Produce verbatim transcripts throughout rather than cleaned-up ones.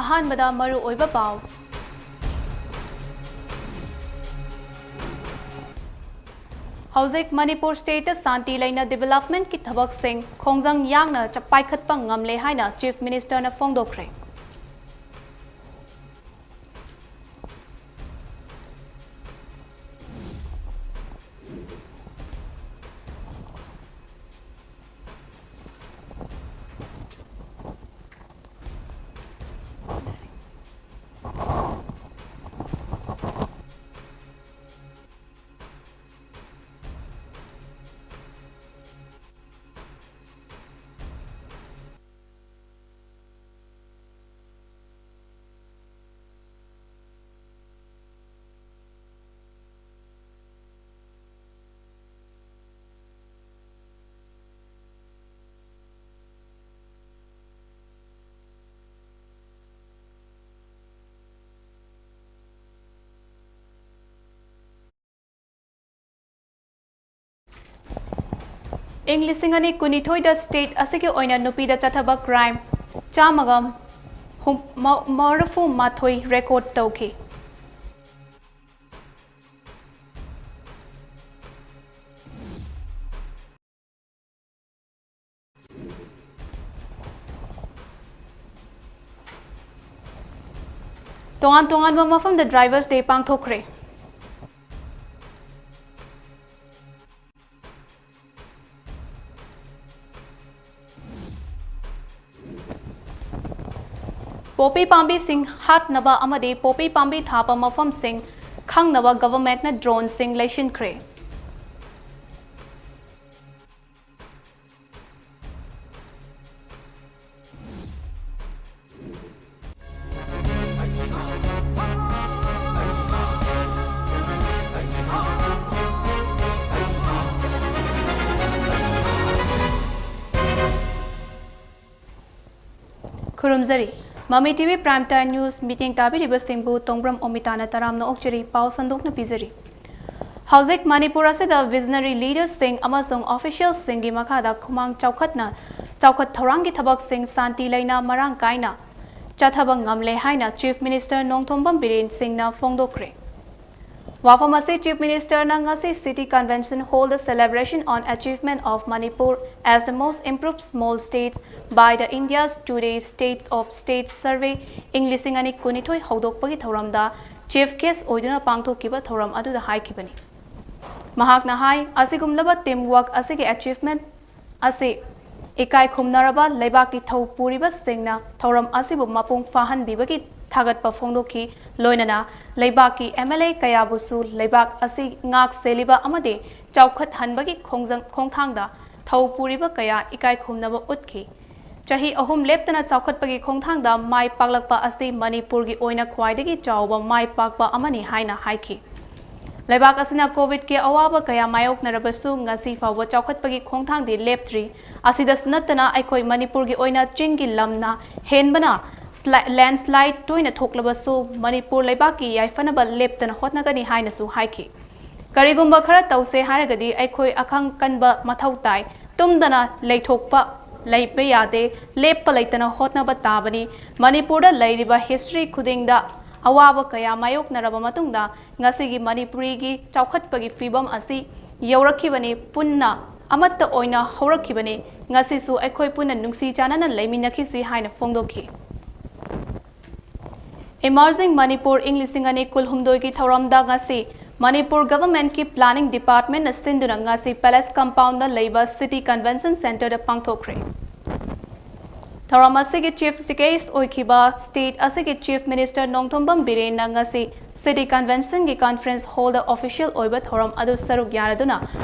ꯑꯍꯥꯟꯕꯗ ꯃꯔꯨꯑꯣꯏꯕ ꯄꯥꯎ꯫ ꯍꯧꯖꯤꯛ ꯃꯅꯤꯄꯨꯔ ꯁ꯭ꯇꯦꯠꯇ ꯁꯥꯟꯇꯤ ꯂꯩꯅ ꯗꯤꯕꯦꯂꯞꯃꯦꯟꯠꯀꯤ ꯊꯕꯛꯁꯤꯡ ꯈꯣꯡꯖꯪ ꯌꯥꯡꯅ ꯆ-, ꯄꯥꯏꯈꯠꯄ ꯉꯝꯂꯦ ꯍꯥꯏꯅ ꯆꯤꯐ ꯃꯤꯅꯤꯁꯇꯔꯅ ꯐꯣꯡꯗꯣꯛꯈ꯭ꯔꯦ꯫ ꯏꯪ ꯂꯤꯁꯤꯡ ꯑꯅꯤ ꯀꯨꯟꯅꯤꯊꯣꯏꯗ ꯁ꯭ꯇꯦꯠ ꯑꯁꯤꯒꯤ ꯑꯣꯏꯅ ꯅꯨꯄꯤꯗ ꯆꯠꯊꯕ ꯀ꯭ꯔꯥꯏꯝ ꯆꯥꯝꯃꯒ ꯍꯨꯝ-, ꯃ-, ꯃꯔꯤꯐꯨ ꯃꯥꯊꯣꯏ ꯔꯦꯀꯣꯔꯗ ꯇꯧꯈꯤ꯫ ꯇꯣꯉꯥꯟ ꯇꯣꯉꯥꯟꯕ ꯃꯐꯝꯗ ꯗ꯭ꯔꯥꯏꯚꯔꯁ ꯗꯦ ꯄꯥꯡꯊꯣꯛꯈ꯭ꯔꯦ꯫ ꯄꯣꯄꯤ ꯄꯥꯝꯕꯤꯁꯤꯡ ꯍꯥꯠꯅꯕ ꯑꯃꯗꯤ ꯄꯣꯄꯤ ꯄꯥꯝꯕꯤ ꯊꯥꯕ ꯃꯐꯝꯁꯤꯡ ꯈꯪꯅꯕ ꯒꯚꯔꯟꯃꯦꯟꯠꯅ ꯗ꯭ꯔꯣꯟꯁꯤꯡ ꯂꯩꯁꯤꯟꯈ꯭ꯔꯦ꯫ ꯈꯨꯔꯨꯝꯖꯔꯤ꯫ ꯃꯃꯤ T V Prime Time News ꯃꯤꯠꯌꯦꯡ ꯇꯥꯕꯤꯔꯤꯕꯁꯤꯡꯕꯨ ꯇꯣꯡꯕ꯭ꯔꯝ ꯑꯣꯃꯤꯇꯥꯅ ꯇꯔꯥꯝꯅ ꯑꯣꯛꯆꯔꯤ꯫ ꯄꯥꯎ ꯁꯟꯗꯣꯛꯅ ꯄꯤꯖꯔꯤ꯫ ꯍꯧꯖꯤꯛ ꯃꯅꯤꯄꯨꯔ ꯑꯁꯤꯗ visionary leadersꯁꯤꯡ ꯑꯃꯁꯨꯡ officialꯁꯤꯡꯒꯤ ꯃꯈꯥꯗ ꯈꯨꯃꯥꯡ ꯆꯥꯎꯈꯠꯅ, ꯆꯥꯎꯈꯠ ꯊꯧꯔꯥꯡꯒꯤ ꯊꯕꯛꯁꯤꯡ ꯁꯥꯟꯇꯤ ꯂꯩꯅ ꯃꯔꯥꯡ ꯀꯥꯏꯅ ꯆꯠꯊꯕ ꯉꯝꯂꯦ ꯍꯥꯏꯅ Chief Minister ꯅꯣꯡꯊꯣꯝꯕꯝ ꯕꯤꯔꯦꯟ ꯁꯤꯡꯅ ꯐꯣꯡꯗꯣꯛꯈ꯭ꯔꯦ꯫ ꯋꯥꯐꯝ ꯑꯁꯤ Chief Minister ꯅ ꯉꯁꯤ City Convention Hall the Celebration on Achievement of Manipur as the Most Improved Small States by the India's Today States of States Survey ꯏꯪ ꯂꯤꯁꯤꯡ ꯑꯅꯤ ꯀꯨꯟꯅꯤꯊꯣꯏ ꯍꯧꯗꯣꯛꯄꯒꯤ ꯊꯧꯔꯝꯗ Chief Guest ꯑꯣꯏꯗꯨꯅ ꯄꯥꯡꯊꯣꯛꯈꯤꯕ ꯊꯧꯔꯝ ꯑꯗꯨꯗ ꯍꯥꯏꯈꯤꯕꯅꯤ꯫ ꯃꯍꯥꯛꯅ ꯍꯥꯏ, ꯑꯁꯤꯒꯨꯝꯂꯕ team work ꯑꯁꯤꯒꯤ achievement ꯑꯁꯤ ꯏꯀꯥꯏ ꯈꯨꯝꯅꯔꯕ ꯂꯩꯕꯥꯛꯀꯤ ꯊꯧ ꯄꯨꯔꯤꯕꯁꯤꯡꯅ ꯊꯧꯔꯝ ꯑꯁꯤꯕꯨ ꯃꯄꯨꯡ ꯐꯥꯍꯟꯕꯤꯕꯒꯤ ꯊꯥꯒꯠꯄ ꯐꯣꯡꯗꯣꯛꯈꯤ꯫ ꯂꯣꯏꯅꯅ ꯂꯩꯕꯥꯛꯀꯤ M L A ꯀꯌꯥꯕꯨꯁꯨ ꯂꯩꯕꯥꯛ ꯑꯁꯤ ꯉꯥꯛ ꯁꯦꯜꯂꯤꯕ ꯑꯃꯗꯤ ꯆꯥꯎꯈꯠꯍꯟꯕꯒꯤ ꯈꯣꯡꯖꯪ-, ꯈꯣꯡꯊꯥꯡꯗ ꯊꯧ ꯄꯨꯔꯤꯕ ꯀꯌꯥ ꯏꯀꯥꯏ ꯈꯨꯝꯅꯕ ꯎꯠꯈꯤ꯫ ꯆꯍꯤ ꯑꯍꯨꯝ ꯂꯦꯞꯇꯅ ꯆꯥꯎꯈꯠꯄꯒꯤ ꯈꯣꯡꯊꯥꯡꯗ ꯃꯥꯏ ꯄꯥꯛꯂꯛꯄ ꯑꯁꯤ ꯃꯅꯤꯄꯨꯔꯒꯤ ꯑꯣꯏꯅ ꯈ꯭ꯋꯥꯏꯗꯒꯤ ꯆꯥꯎꯕ ꯃꯥꯏ ꯄꯥꯛꯄ ꯑꯃꯅꯤ ꯍꯥꯏꯅ ꯍꯥꯏꯈꯤ꯫ ꯂꯩꯕꯥꯛ ꯑꯁꯤꯅ COVID ꯀꯤ ꯑꯋꯥꯕ ꯀꯌꯥ ꯃꯥꯌꯣꯛꯅꯔꯕꯁꯨ ꯉꯁꯤ ꯐꯥꯎꯕ ꯆꯥꯎꯈꯠꯄꯒꯤ ꯈꯣꯡꯊꯥꯡꯗꯤ ꯂꯦꯞꯇ꯭ꯔꯤ꯫ ꯑꯁꯤꯗꯁꯨ ꯅꯠꯇꯅ ꯑꯩꯈꯣꯏ ꯃꯅꯤꯄꯨꯔꯒꯤ ꯑꯣꯏꯅ ꯆꯤꯡꯒꯤ ꯂꯝꯅ ꯍꯦꯟꯕꯅ sli-, landslide ꯇꯣꯏꯅ ꯊꯣꯛꯂꯕꯁꯨ ꯃꯅꯤꯄꯨꯔ ꯂꯩꯕꯥꯛꯀꯤ ꯌꯥꯏꯐꯅꯕ ꯂꯦꯞꯇꯅ ꯍꯣꯠꯅꯒꯅꯤ ꯍꯥꯏꯅꯁꯨ ꯍꯥꯏꯈꯤ꯫ ꯀꯔꯤꯒꯨꯝꯕ ꯈꯔ ꯇꯧꯁꯦ ꯍꯥꯏꯔꯒꯗꯤ ꯑꯩꯈꯣꯏ ꯑꯈꯪ ꯀꯟꯕ ꯃꯊꯧ ꯇꯥꯏ꯫ ꯇꯨꯝꯗꯅ ꯂꯩꯊꯣꯛꯄ ꯂꯩꯕ ꯌꯥꯗꯦ꯫ ꯂꯦꯞꯄ ꯂꯩꯇꯅ ꯍꯣꯠꯅꯕ ꯇꯥꯕꯅꯤ꯫ ꯃꯅꯤꯄꯨꯔꯗ ꯂꯩꯔꯤꯕ history ꯈꯨꯗꯤꯡꯗ ꯑꯋꯥꯕ ꯀꯌꯥ ꯃꯥꯌꯣꯛꯅꯔꯕ ꯃꯇꯨꯡꯗ ꯉꯁꯤꯒꯤ ꯃꯅꯤꯄꯨꯔꯤꯒꯤ ꯆꯥꯎꯈꯠꯄꯒꯤ ꯐꯤꯕꯝ ꯑꯁꯤ ꯌꯧꯔꯛꯈꯤꯕꯅꯤ꯫ ꯄꯨꯟꯅ ꯑꯃꯠꯇ ꯑꯣꯏꯅ ꯍꯧꯔꯛꯈꯤꯕꯅꯤ꯫ ꯉꯁꯤꯁꯨ ꯑꯩꯈꯣꯏ ꯄꯨꯟꯅ ꯅꯨꯡꯁꯤ ꯆꯥꯟꯅꯅ ꯂꯩꯃꯤꯟꯅꯈꯤꯁꯤ ꯍꯥꯏꯅ ꯐꯣꯡꯗꯣꯛꯈꯤ꯫ Emerging Manipur ꯏꯪ ꯂꯤꯁꯤꯡ ꯑꯅꯤ ꯀꯨꯟꯍꯨꯝꯗꯣꯏꯒꯤ ꯊꯧꯔꯝꯗ ꯉꯁꯤ ꯃꯅꯤꯄꯨꯔ Government ꯀꯤ Planning Department ꯅ ꯁꯤꯟꯗꯨꯅ ꯉꯁꯤ Palace Compound ꯗ ꯂꯩꯕ City Convention Center ꯗ ꯄꯥꯡꯊꯣꯛꯈ꯭ꯔꯦ꯫ ꯊꯧꯔꯝ ꯑꯁꯤꯒꯤ Chief Guest ꯑꯣꯏꯈꯤꯕ state ꯑꯁꯤꯒꯤ Chief Minister ꯅꯣꯡꯊꯣꯝꯕꯝ ꯕꯤꯔꯦꯟꯅ ꯉꯁꯤ City Convention ꯒꯤ Conference Hall ꯗ official ꯑꯣꯏꯕ ꯊꯧꯔꯝ ꯑꯗꯨ ꯁꯔꯨꯛ ꯌꯥꯔꯗꯨꯅ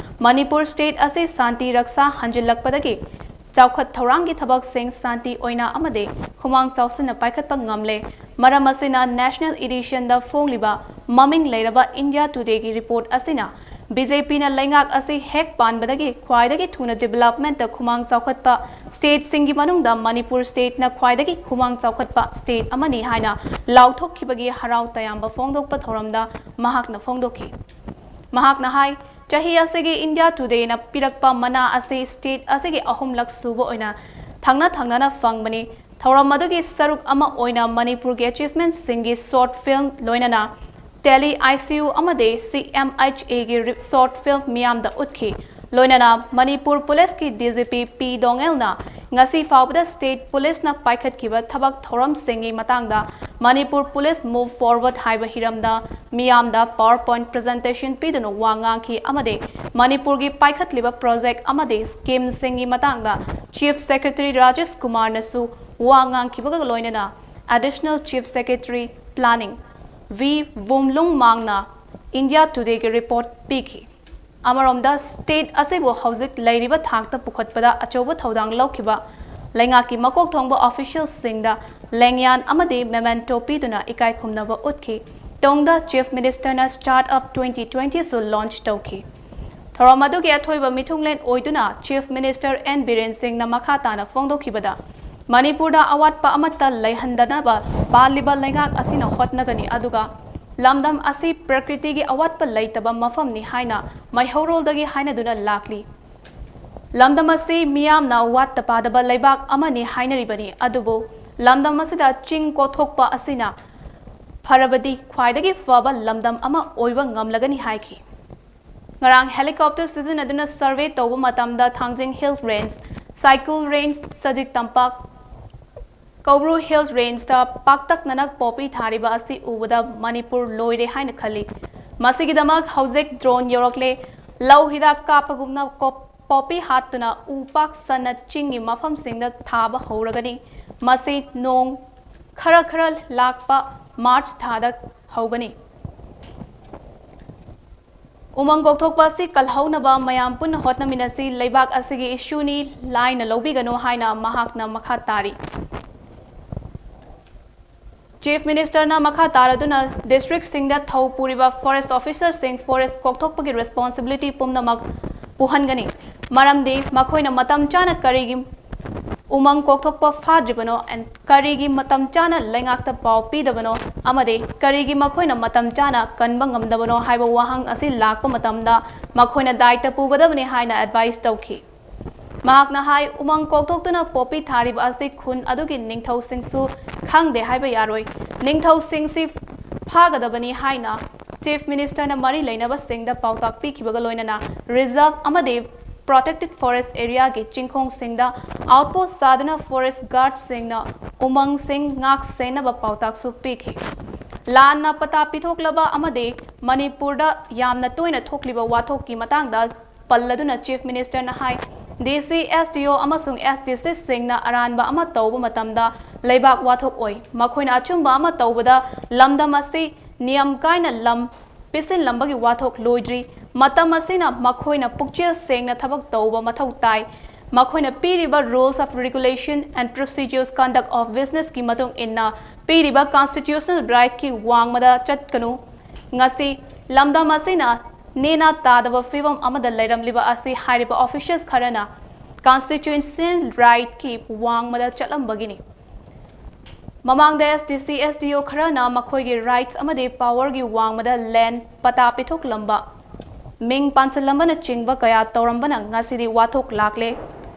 ꯃꯅꯤꯄꯨꯔ state ꯑꯁꯤ ꯁꯥꯟꯇꯤ ꯔꯛꯁꯥ ꯍꯟꯖꯤꯜꯂꯛꯄꯗꯒꯤ ꯆꯥꯎꯈꯠ ꯊꯧꯔꯥꯡꯒꯤ ꯊꯕꯛꯁꯤꯡ ꯁꯥꯟꯇꯤ ꯑꯣꯏꯅ ꯑꯃꯗꯤ ꯈꯨꯃꯥꯡ ꯆꯥꯎꯁꯤꯟꯅ ꯄꯥꯏꯈꯠꯄ ꯉꯝꯂꯦ꯫ ꯃꯔꯝ ꯑꯁꯤꯅ National Edition ꯗ ꯐꯣꯡꯂꯤꯕ ꯃꯃꯤꯡ ꯂꯩꯔꯕ India Today ꯒꯤ report ꯑꯁꯤꯅ BJP ꯅ ꯂꯩꯉꯥꯛ ꯑꯁꯤ ꯍꯦꯛ ꯄꯥꯟꯕꯗꯒꯤ ꯈ꯭ꯋꯥꯏꯗꯒꯤ ꯊꯨꯅ development ꯇ ꯈꯨꯃꯥꯡ ꯆꯥꯎꯈꯠꯄ state ꯁꯤꯡꯒꯤ ꯃꯅꯨꯡꯗ ꯃꯅꯤꯄꯨꯔ state ꯅ ꯈ꯭ꯋꯥꯏꯗꯒꯤ ꯈꯨꯃꯥꯡ ꯆꯥꯎꯈꯠꯄ state ꯑꯃꯅꯤ ꯍꯥꯏꯅ ꯂꯥꯎꯊꯣꯛꯈꯤꯕꯒꯤ ꯍꯔꯥꯎ ꯇꯌꯥꯝꯕ ꯐꯣꯡꯗꯣꯛꯄ ꯊꯧꯔꯝꯗ ꯃꯍꯥꯛꯅ ꯐꯣꯡꯗꯣꯛꯈꯤ꯫ ꯃꯍꯥꯛꯅ ꯍꯥꯏ, ꯆꯍꯤ ꯑꯁꯤꯒꯤ India Today ꯅ ꯄꯤꯔꯛꯄ ꯃꯅꯥ ꯑꯁꯤ state ꯑꯁꯤꯒꯤ ꯑꯍꯨꯝꯂꯛ ꯁꯨꯕ ꯑꯣꯏꯅ ꯊꯪꯅ ꯊꯪꯅꯅ ꯐꯪꯕꯅꯤ꯫ ꯊꯧꯔꯝ ꯑꯗꯨꯒꯤ ꯁꯔꯨꯛ ꯑꯃ ꯑꯣꯏꯅ ꯃꯅꯤꯄꯨꯔꯒꯤ ꯑꯦꯆꯤꯚꯃꯦꯟꯠꯁꯤꯡꯒꯤ ꯁꯣꯔꯠ ꯐꯤꯜꯝ, ꯂꯣꯏꯅꯅ ꯇꯦꯂꯤ ꯑꯥꯏ ꯁꯤ ꯌꯨ ꯑꯃꯗꯤ ꯁꯤ ꯑꯦꯝ ꯑꯩꯆ ꯑꯦꯒꯤ ꯔꯤ-, ꯁꯣꯔꯠ ꯐꯤꯜꯝ ꯃꯤꯌꯥꯝꯗ ꯎꯠꯈꯤ꯫ ꯂꯣꯏꯅꯅ ꯃꯅꯤꯄꯨꯔ ꯄꯨꯂꯤꯁꯀꯤ ꯗꯤ ꯖꯤ ꯄꯤ ꯄꯤ ꯗꯣꯉꯦꯜꯅ ꯉꯁꯤ ꯐꯥꯎꯕꯗ ꯁ꯭ꯇꯦꯠ ꯄꯨꯂꯤꯁꯅ ꯄꯥꯏꯈꯠꯈꯤꯕ ꯊꯕꯛ ꯊꯧꯔꯝꯁꯤꯡꯒꯤ ꯃꯇꯥꯡꯗ, ꯃꯅꯤꯄꯨꯔ ꯄꯨꯂꯤꯁ ꯃꯨꯚ ꯐꯣꯔꯋꯥꯔꯗ ꯍꯥꯏꯕ ꯍꯤꯔꯝꯗ ꯃꯤꯌꯥꯝꯗ ꯄꯥꯋꯔ ꯄꯣꯏꯟꯠ ꯄ꯭ꯔꯖꯦꯟꯇꯦꯁꯟ ꯄꯤꯗꯨꯅ ꯋꯥ ꯉꯥꯡꯈꯤ ꯑꯃꯗꯤ ꯃꯅꯤꯄꯨꯔꯒꯤ ꯄꯥꯏꯈꯠꯂꯤꯕ ꯄ꯭ꯔꯣꯖꯦꯛ ꯑꯃꯗꯤ ꯁ꯭ꯀꯤꯝꯁꯤꯡꯒꯤ ꯃꯇꯥꯡꯗ ꯆꯤꯐ ꯁꯦꯀ꯭ꯔꯦꯇꯔꯤ ꯔꯥꯖꯦꯁ ꯀꯨꯃꯥꯔꯅꯁꯨ ꯋꯥ ꯉꯥꯡꯈꯤꯕꯒ ꯂꯣꯏꯅꯅ additional chief secretary planning V ꯋꯨꯝꯂꯨꯡ ꯃꯥꯡꯅ ꯏꯟꯗꯤꯌꯥ ꯇꯨꯗꯦꯒꯤ ꯔꯤꯄꯣꯔꯠ ꯄꯤꯈꯤ꯫ ꯑꯃꯔꯣꯝꯗ, ꯁ꯭ꯇꯦꯠ ꯑꯁꯤꯕꯨ ꯍꯧꯖꯤꯛ ꯂꯩꯔꯤꯕ ꯊꯥꯛꯇ ꯄꯨꯈꯠꯄꯗ ꯑꯆꯧꯕ ꯊꯧꯗꯥꯡ ꯂꯧꯈꯤꯕ ꯂꯩꯉꯥꯛꯀꯤ ꯃꯀꯣꯛ ꯊꯣꯡꯕ ꯑꯣꯐꯤꯁꯤꯌꯦꯜꯁꯤꯡꯗ ꯂꯦꯡꯌꯥꯟ ꯑꯃꯗꯤ ꯃꯦꯃꯦꯟꯇꯣ ꯄꯤꯗꯨꯅ ꯏꯀꯥꯏ ꯈꯨꯝꯅꯕ ꯎꯠꯈꯤ꯫ ꯇꯨꯡꯗ ꯆꯤꯐ ꯃꯤꯅꯤꯁꯇꯔꯅ ꯁ꯭ꯇꯥꯔꯠ ꯑꯞ ꯇ꯭ꯋꯦꯟꯇꯤ ꯇ꯭ꯋꯦꯟꯇꯤꯁꯨ ꯂꯣꯟꯆ ꯇꯧꯈꯤ꯫ ꯊꯧꯔꯝ ꯑꯗꯨꯒꯤ ꯑꯊꯣꯏꯕ ꯃꯤꯊꯨꯡꯂꯦꯟ ꯑꯣꯏꯗꯨꯅ ꯆꯤꯐ ꯃꯤꯅꯤꯁꯇꯔ ꯑꯦꯟ ꯕꯤꯔꯦꯟ ꯁꯤꯡꯅ ꯃꯈꯥ ꯇꯥꯅ ꯐꯣꯡꯗꯣꯛꯈꯤꯕꯗ, ꯃꯅꯤꯄꯨꯔꯗ ꯑꯋꯥꯠꯄ ꯑꯃꯠꯇ ꯂꯩꯍꯟꯗꯅꯕ ꯄꯥꯜꯂꯤꯕ ꯂꯩꯉꯥꯛ ꯑꯁꯤꯅ ꯍꯣꯠꯅꯒꯅꯤ, ꯑꯗꯨꯒ ꯂꯝꯗꯝ ꯑꯁꯤ ꯄ꯭ꯔꯀ꯭ꯔꯤꯇꯤꯒꯤ ꯑꯋꯥꯠꯄ ꯂꯩꯇꯕ ꯃꯐꯝꯅꯤ ꯍꯥꯏꯅ ꯃꯩꯍꯧꯔꯣꯜꯗꯒꯤ ꯍꯥꯏꯅꯗꯨꯅ ꯂꯥꯛꯂꯤ꯫ ꯂꯝꯗꯝ ꯑꯁꯤ ꯃꯤꯌꯥꯝꯅ ꯋꯥꯠꯇ ꯄꯥꯗꯕ ꯂꯩꯕꯥꯛ ꯑꯃꯅꯤ ꯍꯥꯏꯅꯔꯤꯕꯅꯤ, ꯑꯗꯨꯕꯨ ꯂꯝꯗꯝ ꯑꯁꯤꯗ ꯆꯤꯡ ꯀꯣꯊꯣꯛꯄ ꯑꯁꯤꯅ ꯐꯔꯕꯗꯤ ꯈ꯭ꯋꯥꯏꯗꯒꯤ ꯐꯕ ꯂꯝꯗꯝ ꯑꯃ ꯑꯣꯏꯕ ꯉꯝꯂꯒꯅꯤ ꯍꯥꯏꯈꯤ꯫ ꯉꯔꯥꯡ ꯍꯦꯂꯤꯀꯣꯞꯇꯔ ꯁꯤꯖꯤꯟꯅꯗꯨꯅ ꯁꯔꯚꯦ ꯇꯧꯕ ꯃꯇꯝꯗ ꯊꯥꯡꯖꯤꯡ ꯍꯤꯜ ꯔꯦꯟꯖ, ꯁꯥꯏꯀꯨꯜ ꯔꯦꯟꯖ, ꯁꯖꯤꯛ ꯇꯝꯄꯥꯛ, ꯀꯧꯕ꯭ꯔꯨ ꯍꯤꯜ ꯔꯦꯟꯖꯇ ꯄꯥꯛꯇꯛꯅꯅ ꯄꯣꯄꯤ ꯊꯥꯔꯤꯕ ꯑꯁꯤ ꯎꯕꯗ ꯃꯅꯤꯄꯨꯔ ꯂꯣꯏꯔꯦ ꯍꯥꯏꯅ ꯈꯜꯂꯤ꯫ ꯃꯁꯤꯒꯤꯗꯃꯛ ꯍꯧꯖꯤꯛ ꯗ꯭ꯔꯣꯟ ꯌꯧꯔꯛꯂꯦ꯫ ꯂꯧ ꯍꯤꯗꯥꯛ ꯀꯥꯞꯄꯒꯨꯝꯅ ꯀꯣꯞ-, ꯄꯣꯄꯤ ꯍꯥꯠꯇꯨꯅ ꯎ ꯄꯥꯛ ꯁꯟꯅ ꯆꯤꯡꯒꯤ ꯃꯐꯝꯁꯤꯡꯗ ꯊꯥꯕ ꯍꯧꯔꯒꯅꯤ꯫ ꯃꯁꯤ ꯅꯣꯡ ꯈꯔ ꯈꯔ ꯂꯥꯛꯄ ꯃꯥꯔꯆ ꯊꯥꯗ ꯍꯧꯒꯅꯤ꯫ ꯎꯃꯪ ꯀꯣꯛꯊꯣꯛꯄ ꯑꯁꯤ ꯀꯜꯍꯧꯅꯕ ꯃꯌꯥꯝ ꯄꯨꯟꯅ ꯍꯣꯠꯅꯃꯤꯟꯅꯁꯤ꯫ ꯂꯩꯕꯥꯛ ꯑꯁꯤꯒꯤ ꯏꯁꯨꯅꯤ, ꯂꯥꯏꯅ ꯂꯧꯕꯤꯒꯅꯨ ꯍꯥꯏꯅ ꯃꯍꯥꯛꯅ ꯃꯈꯥ ꯇꯥꯔꯤ꯫ ꯆꯤꯐ ꯃꯤꯅꯤꯁꯇꯔꯅ ꯃꯈꯥ ꯇꯥꯔꯗꯨꯅ ꯗꯤꯁꯇ꯭ꯔꯤꯛꯁꯤꯡꯗ ꯊꯧ ꯄꯨꯔꯤꯕ ꯐꯣꯔꯦꯁ ꯑꯣꯐꯤꯁꯔꯁꯤꯡ ꯐꯣꯔꯦꯁ ꯀꯣꯛꯊꯣꯛꯄꯒꯤ ꯔꯦꯁꯄꯣꯟꯁꯤꯕꯤꯂꯤꯇꯤ ꯄꯨꯝꯅꯃꯛ ꯄꯨꯍꯟꯒꯅꯤ, ꯃꯔꯝꯗꯤ ꯃꯈꯣꯏꯅ ꯃꯇꯝ ꯆꯥꯅ ꯀꯔꯤꯒꯤ ꯎꯃꯪ ꯀꯣꯛꯊꯣꯛꯄ ꯐꯥꯗ꯭ꯔꯤꯕꯅꯣ and ꯀꯔꯤꯒꯤ ꯃꯇꯝ ꯆꯥꯅ ꯂꯩꯉꯥꯛꯇ ꯄꯥꯎ ꯄꯤꯗꯕꯅꯣ ꯑꯃꯗꯤ ꯀꯔꯤꯒꯤ ꯃꯈꯣꯏꯅ ꯃꯇꯝ ꯆꯥꯅ ꯀꯟꯕ ꯉꯝꯗꯕꯅꯣ ꯍꯥꯏꯕ ꯋꯥꯍꯪ ꯑꯁꯤ ꯂꯥꯛꯄ ꯃꯇꯝꯗ ꯃꯈꯣꯏꯅ ꯗꯥꯏꯇ ꯄꯨꯒꯗꯕꯅꯤ ꯍꯥꯏꯅ ꯑꯦꯗꯚꯥꯏꯁ ꯇꯧꯈꯤ꯫ ꯃꯍꯥꯛꯅ ꯍꯥꯏ, ꯎꯃꯪ ꯀꯣꯛꯊꯣꯛꯇꯨꯅ ꯄꯣꯄꯤ ꯊꯥꯔꯤꯕ ꯑꯁꯤ ꯈꯨꯟ ꯑꯗꯨꯒꯤ ꯅꯤꯡꯊꯧꯁꯤꯡꯁꯨ ꯈꯪꯗꯦ ꯍꯥꯏꯕ ꯌꯥꯔꯣꯏ꯫ ꯅꯤꯡꯊꯧꯁꯤꯡꯁꯤ ꯐꯥꯒꯗꯕꯅꯤ ꯍꯥꯏꯅ Chief Ministerꯅ ꯃꯔꯤ ꯂꯩꯅꯕꯁꯤꯡꯗ ꯄꯥꯎꯇꯥꯛ ꯄꯤꯈꯤꯕꯒ ꯂꯣꯏꯅꯅ reserve ꯑꯃꯗꯤ protected forest areaꯒꯤ ꯆꯤꯡꯈꯣꯡꯁꯤꯡꯗ outpost ꯁꯥꯗꯨꯅ forest guardꯁꯤꯡꯅ ꯎꯃꯪꯁꯤꯡ ꯉꯥꯛ ꯁꯦꯟꯅꯕ ꯄꯥꯎꯇꯥꯛꯁꯨ ꯄꯤꯈꯤ꯫ ꯂꯥꯟꯅ ꯄꯇꯥ ꯄꯤꯊꯣꯛꯂꯕ ꯑꯃꯗꯤ ꯃꯅꯤꯄꯨꯔꯗ ꯌꯥꯝꯅ ꯇꯣꯏꯅ ꯊꯣꯛꯂꯤꯕ ꯋꯥꯊꯣꯛꯀꯤ ꯃꯇꯥꯡꯗ ꯄꯜꯂꯗꯨꯅ Chief Ministerꯅ ꯍꯥꯏ, DC, SDO ꯑꯃꯁꯨꯡ SDCꯁꯤꯡꯅ ꯑꯔꯥꯟꯕ ꯑꯃ ꯇꯧꯕ ꯃꯇꯝꯗ ꯂꯩꯕꯥꯛ ꯋꯥꯊꯣꯛ ꯑꯣꯏ꯫ ꯃꯈꯣꯏꯅ ꯑꯆꯨꯝꯕ ꯑꯃ ꯇꯧꯕꯗ ꯂꯝꯗꯝ ꯑꯁꯤ ꯅꯤꯌꯝ ꯀꯥꯏꯅ ꯂꯝ ꯄꯤꯁꯤꯜꯂꯝꯕꯒꯤ ꯋꯥꯊꯣꯛ ꯂꯣꯏꯗ꯭ꯔꯤ꯫ ꯃꯇꯝ ꯑꯁꯤꯅ ꯃꯈꯣꯏꯅ ꯄꯨꯛꯆꯦꯜ ꯁꯦꯡꯅ ꯊꯕꯛ ꯇꯧꯕ ꯃꯊꯧ ꯇꯥꯏ꯫ ꯃꯈꯣꯏꯅ ꯄꯤꯔꯤꯕ Rules of Regulation and Procedures Conduct of Businessꯀꯤ ꯃꯇꯨꯡ ꯏꯟꯅ ꯄꯤꯔꯤꯕ constitutional rightꯀꯤ ꯋꯥꯡꯃꯗ ꯆꯠꯀꯅꯨ꯫ ꯉꯁꯤ ꯂꯝꯗꯝ ꯑꯁꯤꯅ ꯅꯦꯅꯥ ꯇꯥꯗꯕ ꯐꯤꯕꯝ ꯑꯃꯗ ꯂꯩꯔꯝꯂꯤꯕ ꯑꯁꯤ ꯍꯥꯏꯔꯤꯕ officials ꯈꯔꯅ constitutional rightꯀꯤ ꯋꯥꯡꯃꯗ ꯆꯠꯂꯝꯕꯒꯤꯅꯤ꯫ ꯃꯃꯥꯡꯗ SDC, SDO ꯈꯔꯅ ꯃꯈꯣꯏꯒꯤ rights ꯑꯃꯗꯤ powerꯒꯤ ꯋꯥꯡꯃꯗ land ꯄꯇꯥ ꯄꯤꯊꯣꯛꯂꯝꯕ, ꯃꯤꯡ ꯄꯥꯟꯁꯤꯜꯂꯝꯕꯅꯆꯤꯡꯕ ꯀꯌꯥ ꯇꯧꯔꯝꯕꯅ ꯉꯁꯤꯗꯤ ꯋꯥꯊꯣꯛ ꯂꯥꯛꯂꯦ꯫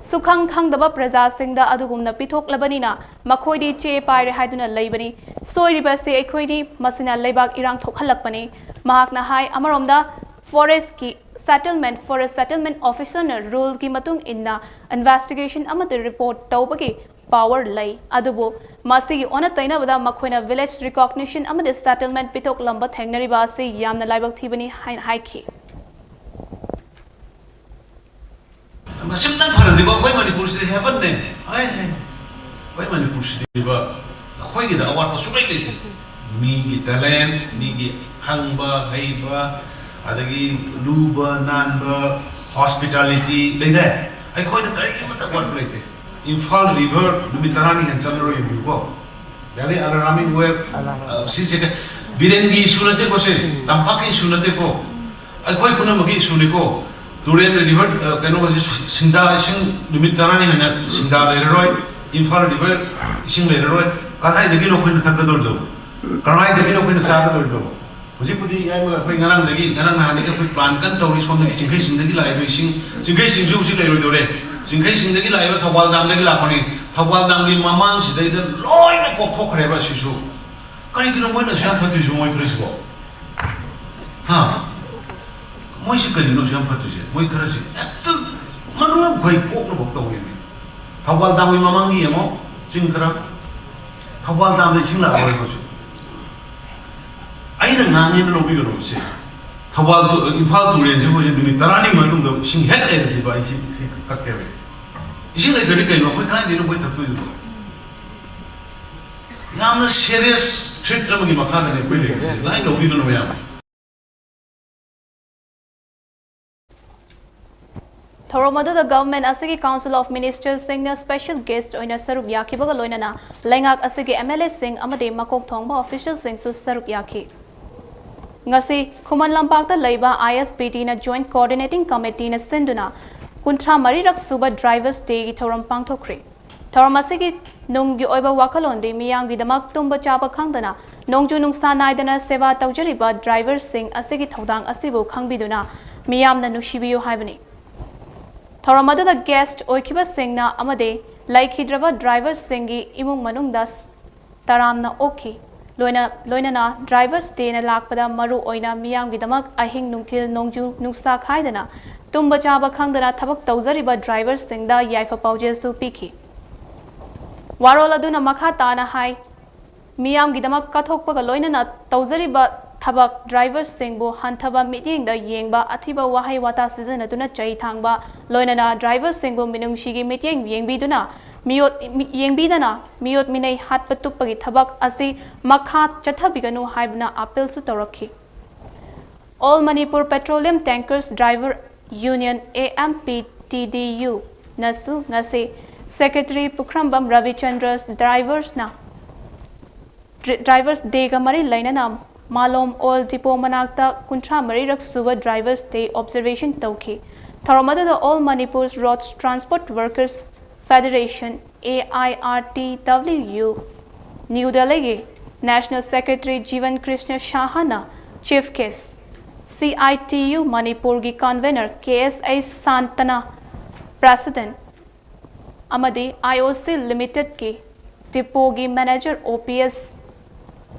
ꯁꯨꯈꯪ ꯈꯪꯗꯕ ꯄ꯭ꯔꯖꯥꯁꯤꯡꯗ ꯑꯗꯨꯒꯨꯝꯅ ꯄꯤꯊꯣꯛꯂꯕꯅꯤꯅ ꯃꯈꯣꯏꯗꯤ ꯆꯦ ꯄꯥꯏꯔꯦ ꯍꯥꯏꯗꯨꯅ ꯂꯩꯕꯅꯤ꯫ ꯁꯣꯏꯔꯤꯕ ꯑꯁꯤ ꯑꯩꯈꯣꯏꯅꯤ, ꯃꯁꯤꯅ ꯂꯩꯕꯥꯛ ꯏꯔꯥꯡ ꯊꯣꯛꯍꯜꯂꯛꯄꯅꯤ꯫ ꯃꯍꯥꯛꯅ ꯍꯥꯏ, ꯑꯃꯔꯣꯝꯗ forestꯀꯤ settlement, forest settlement officerꯅ ruleꯒꯤ ꯃꯇꯨꯡ ꯏꯟꯅ investigation ꯑꯃꯗꯤ report ꯇꯧꯕꯒꯤ power ꯂꯩ, ꯑꯗꯨꯕꯨ ꯃꯁꯤꯒꯤ ꯑꯣꯟꯅ ꯇꯩꯅꯕꯗ ꯃꯈꯣꯏꯅ village recognition ꯑꯃꯗꯤ settlement ꯄꯤꯊꯣꯛꯂꯝꯕ ꯊꯦꯡꯅꯔꯤꯕ ꯑꯁꯤ ꯌꯥꯝꯅ ꯂꯥꯏꯕꯛ ꯊꯤꯕꯅꯤ ꯍꯥꯏꯅ ꯍꯥꯏꯈꯤ꯫ ꯃꯁꯤꯝꯇꯪ ꯐꯔꯗꯤꯀꯣ, ꯑꯩꯈꯣꯏ ꯃꯅꯤꯄꯨꯔꯁꯤꯗꯤ heavenꯅꯦ꯫ ꯑꯩ, ꯑꯩꯈꯣꯏ ꯃꯅꯤꯄꯨꯔꯁꯤꯗꯤꯕ, ꯑꯩꯈꯣꯏꯒꯤꯗ ꯑꯋꯥꯠꯄ ꯁꯨꯡꯂꯩ ꯂꯩꯇꯦ꯫ ꯃꯤꯒꯤ talent, ꯃꯤꯒꯤ ꯈꯪꯕ ꯍꯩꯕ, ꯑꯗꯒꯤ ꯂꯨꯕ ꯅꯥꯟꯕ, hospitality ꯂꯩꯗꯥꯏ? ꯑꯩꯈꯣꯏꯗ ꯀꯔꯤꯃꯠꯇ ꯑꯋꯥꯠꯄ ꯂꯩꯇꯦ꯫ ꯏꯝꯐꯥꯜ river ꯅꯨꯃꯤꯠ ꯇꯔꯥꯅꯤ ꯍꯦꯟꯅ ꯆꯠꯂꯔꯣꯏ, ꯌꯦꯡꯕꯤꯌꯨꯀꯣ꯫ Very alarming wave꯫ ꯑ, ꯁꯤꯁꯦ ꯕꯤꯔꯦꯟꯒꯤ issue ꯅꯠꯇꯦꯀꯣ, ꯁꯤ ꯇꯝꯄꯥꯛꯀꯤ issue ꯅꯠꯇꯦꯀꯣ, ꯑꯩꯈꯣꯏ ꯄꯨꯝꯅꯃꯛꯀꯤ issueꯅꯤꯀꯣ꯫ ꯇꯨꯔꯦꯜ, river, ꯑ, ꯀꯩꯅꯣꯒꯁꯦ, ꯁꯤꯡꯗꯥ ꯏꯁꯤꯡ ꯅꯨꯃꯤꯠ ꯇꯔꯥꯅꯤ ꯍꯦꯟꯅ ꯁꯤꯡꯗꯥ ꯂꯩꯔꯔꯣꯏ, ꯏꯝꯐꯥꯜ river ꯏꯁꯤꯡ ꯂꯩꯔꯔꯣꯏ꯫ ꯀꯗꯥꯏꯗꯒꯤꯅꯣ ꯑꯩꯈꯣꯏꯅ ꯊꯛꯀꯗꯧꯔꯤꯗꯣ? ꯀꯗꯥꯏꯗꯒꯤꯅꯣ ꯑꯩꯈꯣꯏꯅ ꯆꯥꯒꯗꯧꯔꯤꯗꯣ? ꯍꯧꯖꯤꯛꯄꯨꯗꯤ ꯏꯌꯥꯝꯕ ꯑꯩꯈꯣꯏ ꯉꯔꯥꯡꯗꯒꯤ, ꯉꯔꯥꯡ ꯅꯍꯥꯟꯗꯒꯤ ꯑꯩꯈꯣꯏ plan ꯀꯟꯅ ꯇꯧꯔꯤ, ꯁꯣꯝꯗꯒꯤ ꯆꯤꯡꯈꯩꯁꯤꯡꯗꯒꯤ ꯂꯥꯛꯏꯕ ꯏꯁꯤꯡ, ꯆꯤꯡꯈꯩꯁꯤꯡꯁꯨ ꯍꯧꯖꯤꯛ ꯂꯩꯔꯣꯏꯗꯧꯔꯦ꯫ ꯆꯤꯡꯈꯩꯁꯤꯡꯗꯒꯤ ꯂꯥꯛꯏꯕ ꯊꯧꯕꯥꯜ ꯗꯥꯝꯗꯒꯤ ꯂꯥꯛꯄꯅꯤ꯫ ꯊꯧꯕꯥꯜ ꯗꯥꯝꯒꯤ ꯃꯃꯥꯡꯁꯤꯗꯩꯗ ꯂꯣꯏꯅ ꯀꯣꯛꯊꯣꯛꯈ꯭ꯔꯦꯕ꯫ ꯑꯁꯤꯁꯨ ꯀꯔꯤꯒꯤꯅꯣ ꯃꯣꯏꯅ ꯑꯁꯨꯛ ꯌꯥꯝ ꯐꯠꯇ꯭ꯔꯤꯁꯤꯕꯣ, ꯃꯣꯏ ꯈꯔꯁꯤꯕꯣ? ꯍꯥ? ꯃꯣꯏꯁꯤ ꯀꯔꯤꯅꯣ ꯑꯁꯨꯛ ꯌꯥꯝ ꯐꯠꯇ꯭ꯔꯤꯁꯦ? ꯃꯣꯏ ꯈꯔꯁꯤ ꯍꯦꯛꯇ ꯃꯔꯨ ꯈꯣꯏ ꯀꯣꯛꯅꯕ ꯇꯧꯋꯦꯃꯤ꯫ ꯊꯧꯕꯥꯜ ꯗꯥꯝꯒꯤ ꯃꯃꯥꯡꯒꯤ ꯌꯦꯡꯉꯣ, ꯆꯤꯡ ꯈꯔ꯫ ꯊꯧꯕꯥꯜ ꯗꯥꯝꯗ ꯏꯁꯤꯡ ꯂꯥꯛꯑꯔꯣꯏꯕ ꯍꯧꯖꯤꯛ꯫ ꯑꯩꯅ ꯉꯥꯡꯉꯦꯅ ꯂꯧꯕꯤꯒꯅꯨ ꯁꯦ꯫ ꯊꯧꯕꯥꯜ ꯇꯨ-, ꯏꯝꯐꯥꯜ ꯇꯨꯔꯦꯟꯁꯦ ꯍꯧꯖꯤꯛ ꯅꯨꯃꯤꯠ ꯇꯔꯥꯅꯤ ꯃꯇꯨꯡꯗ ꯏꯁꯤꯡ ꯍꯦꯛ ꯂꯩꯔꯗꯤꯕ ꯑꯩ ꯁꯤ, ꯁꯤ ꯀꯛꯀꯦꯕ꯫ ꯏꯁꯤꯡ ꯂꯩꯇ꯭ꯔꯗꯤ ꯀꯩꯅꯣ? ꯑꯩꯈꯣꯏ ꯀꯗꯥꯏꯗꯩꯅꯣ ꯑꯩꯈꯣꯏ ꯊꯛꯇꯣꯏꯗꯨꯕꯣ? ꯌꯥꯝꯅ serious threat ꯑꯃꯒꯤ ꯃꯈꯥꯗꯅꯤ ꯑꯩꯈꯣꯏ ꯂꯩꯔꯤꯁꯦ꯫ ꯂꯥꯏ ꯂꯧꯕꯤꯒꯅꯨ ꯃꯌꯥꯝ꯫ ꯊꯧꯔꯝ ꯑꯗꯨꯗ government ꯑꯁꯤꯒꯤ Council of Ministerꯁꯤꯡꯅ special guest ꯑꯣꯏꯅ ꯁꯔꯨꯛ ꯌꯥꯈꯤꯕꯒ ꯂꯣꯏꯅꯅ ꯂꯩꯉꯥꯛ ꯑꯁꯤꯒꯤ MLAꯁꯤꯡ ꯑꯃꯗꯤ ꯃꯀꯣꯛ ꯊꯣꯡꯕ officialꯁꯤꯡꯁꯨ ꯁꯔꯨꯛ ꯌꯥꯈꯤ꯫ ꯉꯁꯤ ꯈꯨꯃꯟ ꯂꯝꯄꯥꯛꯇ ꯂꯩꯕ ISBTꯅ Joint Coordinating Committeeꯅ ꯁꯤꯟꯗꯨꯅ ꯀꯨꯟꯊ꯭ꯔꯥ ꯃꯔꯤꯔꯛ ꯁꯨꯕ Drivers Dayꯒꯤ ꯊꯧꯔꯝ ꯄꯥꯡꯊꯣꯛꯈ꯭ꯔꯤ꯫ ꯊꯧꯔꯝ ꯑꯁꯤꯒꯤ ꯅꯨꯡꯒꯤ ꯑꯣꯏꯕ ꯋꯥꯈꯜꯂꯣꯟꯗꯤ ꯃꯤꯌꯥꯝꯒꯤꯗꯃꯛ ꯇꯨꯝꯕ ꯆꯥꯕ ꯈꯪꯗꯅ ꯅꯣꯡꯖꯨ ꯅꯨꯡꯁꯥ ꯅꯥꯏꯗꯅ ꯁꯦꯕꯥ ꯇꯧꯖꯔꯤꯕ driverꯁꯤꯡ ꯑꯁꯤꯒꯤ ꯊꯧꯗꯥꯡ ꯑꯁꯤꯕꯨ ꯈꯪꯕꯤꯗꯨꯅ ꯃꯤꯌꯥꯝꯅ ꯅꯨꯡꯁꯤꯕꯤꯌꯨ ꯍꯥꯏꯕꯅꯤ꯫ ꯊꯧꯔꯝ ꯑꯗꯨꯗ guest ꯑꯣꯏꯈꯤꯕꯁꯤꯡꯅ ꯑꯃꯗꯤ ꯂꯩꯈꯤꯗ꯭ꯔꯕ driverꯁꯤꯡꯒꯤ ꯏꯃꯨꯡ ꯃꯅꯨꯡꯗ ꯇꯔꯥꯝꯅ ꯑꯣꯛꯈꯤ꯫ ꯂꯣꯏꯅ-, ꯂꯣꯏꯅꯅ Drivers Dayꯅ ꯂꯥꯛꯄꯗ ꯃꯔꯨ ꯑꯣꯏꯅ ꯃꯤꯌꯥꯝꯒꯤꯗꯃꯛ ꯑꯍꯤꯡ ꯅꯨꯡꯊꯤꯜ ꯅꯣꯡꯖꯨ ꯅꯨꯡꯁꯥ ꯈꯥꯏꯗꯅ ꯇꯨꯝꯕ ꯆꯥꯕ ꯈꯪꯗꯅ ꯊꯕꯛ ꯇꯧꯖꯔꯤꯕ driverꯁꯤꯡꯗ ꯌꯥꯏꯐ ꯄꯥꯎꯖꯦꯜꯁꯨ ꯄꯤꯈꯤ꯫ ꯋꯥꯔꯣꯜ ꯑꯗꯨꯅ ꯃꯈꯥ ꯇꯥꯅ ꯍꯥꯏ, ꯃꯤꯌꯥꯝꯒꯤꯗꯃꯛ ꯀꯠꯊꯣꯛꯄꯒ ꯂꯣꯏꯅꯅ ꯇꯧꯖꯔꯤꯕ ꯊꯕꯛ driverꯁꯤꯡꯕꯨ ꯍꯟꯊꯕ ꯃꯤꯠꯌꯦꯡꯗ ꯌꯦꯡꯕ, ꯑꯊꯤꯕ ꯋꯥꯍꯩ ꯋꯥꯇꯥ ꯁꯤꯖꯤꯟꯅꯗꯨꯅ ꯆꯩ ꯊꯥꯡꯕ, ꯂꯣꯏꯅꯅ driverꯁꯤꯡꯕꯨ ꯃꯤꯅꯨꯡꯁꯤꯒꯤ ꯃꯤꯠꯌꯦꯡ ꯌꯦꯡꯕꯤꯗꯨꯅ ꯃꯤꯑꯣꯠ-, ꯃꯤ-, ꯌꯦꯡꯕꯤꯗꯅ ꯃꯤꯑꯣꯠ ꯃꯤꯅꯩ ꯍꯥꯠꯄ ꯇꯨꯞꯄꯒꯤ ꯊꯕꯛ ꯑꯁꯤ ꯃꯈꯥ ꯆꯠꯊꯕꯤꯒꯅꯨ ꯍꯥꯏꯕꯅ appealꯁꯨ ꯇꯧꯔꯛꯈꯤ꯫ All Manipur Petroleum Tankers Driver Union, AMPTDUꯅꯁꯨ ꯉꯁꯤ Secretary ꯄꯨꯈ꯭ꯔꯝꯕꯝ ꯔꯕꯤꯆꯟꯗ꯭ꯔ driversꯅ Dri-, Drivers Dayꯒ ꯃꯔꯤ ꯂꯩꯅꯅ ꯃꯥꯂꯣꯝ oil depot ꯃꯅꯥꯛꯇ ꯀꯨꯟꯊ꯭ꯔꯥ ꯃꯔꯤꯔꯛ ꯁꯨꯕ Drivers Day observation ꯇꯧꯈꯤ꯫ ꯊꯧꯔꯝ ꯑꯗꯨꯗ All Manipur Road Transport Workers Federation, AIRTWU, New Delhiꯒꯤ National Secretary ꯖꯤꯕꯟ ꯀ꯭ꯔꯤꯁꯅ ꯁꯥꯍꯅ chief guest, CITU ꯃꯅꯤꯄꯨꯔꯒꯤ convener ꯀꯦ ꯑꯦꯁ ꯑꯩꯆ ꯁꯥꯟꯇꯅ, President ꯑꯃꯗꯤ I O C Limited ꯀꯤ depot ꯒꯤ manager O P S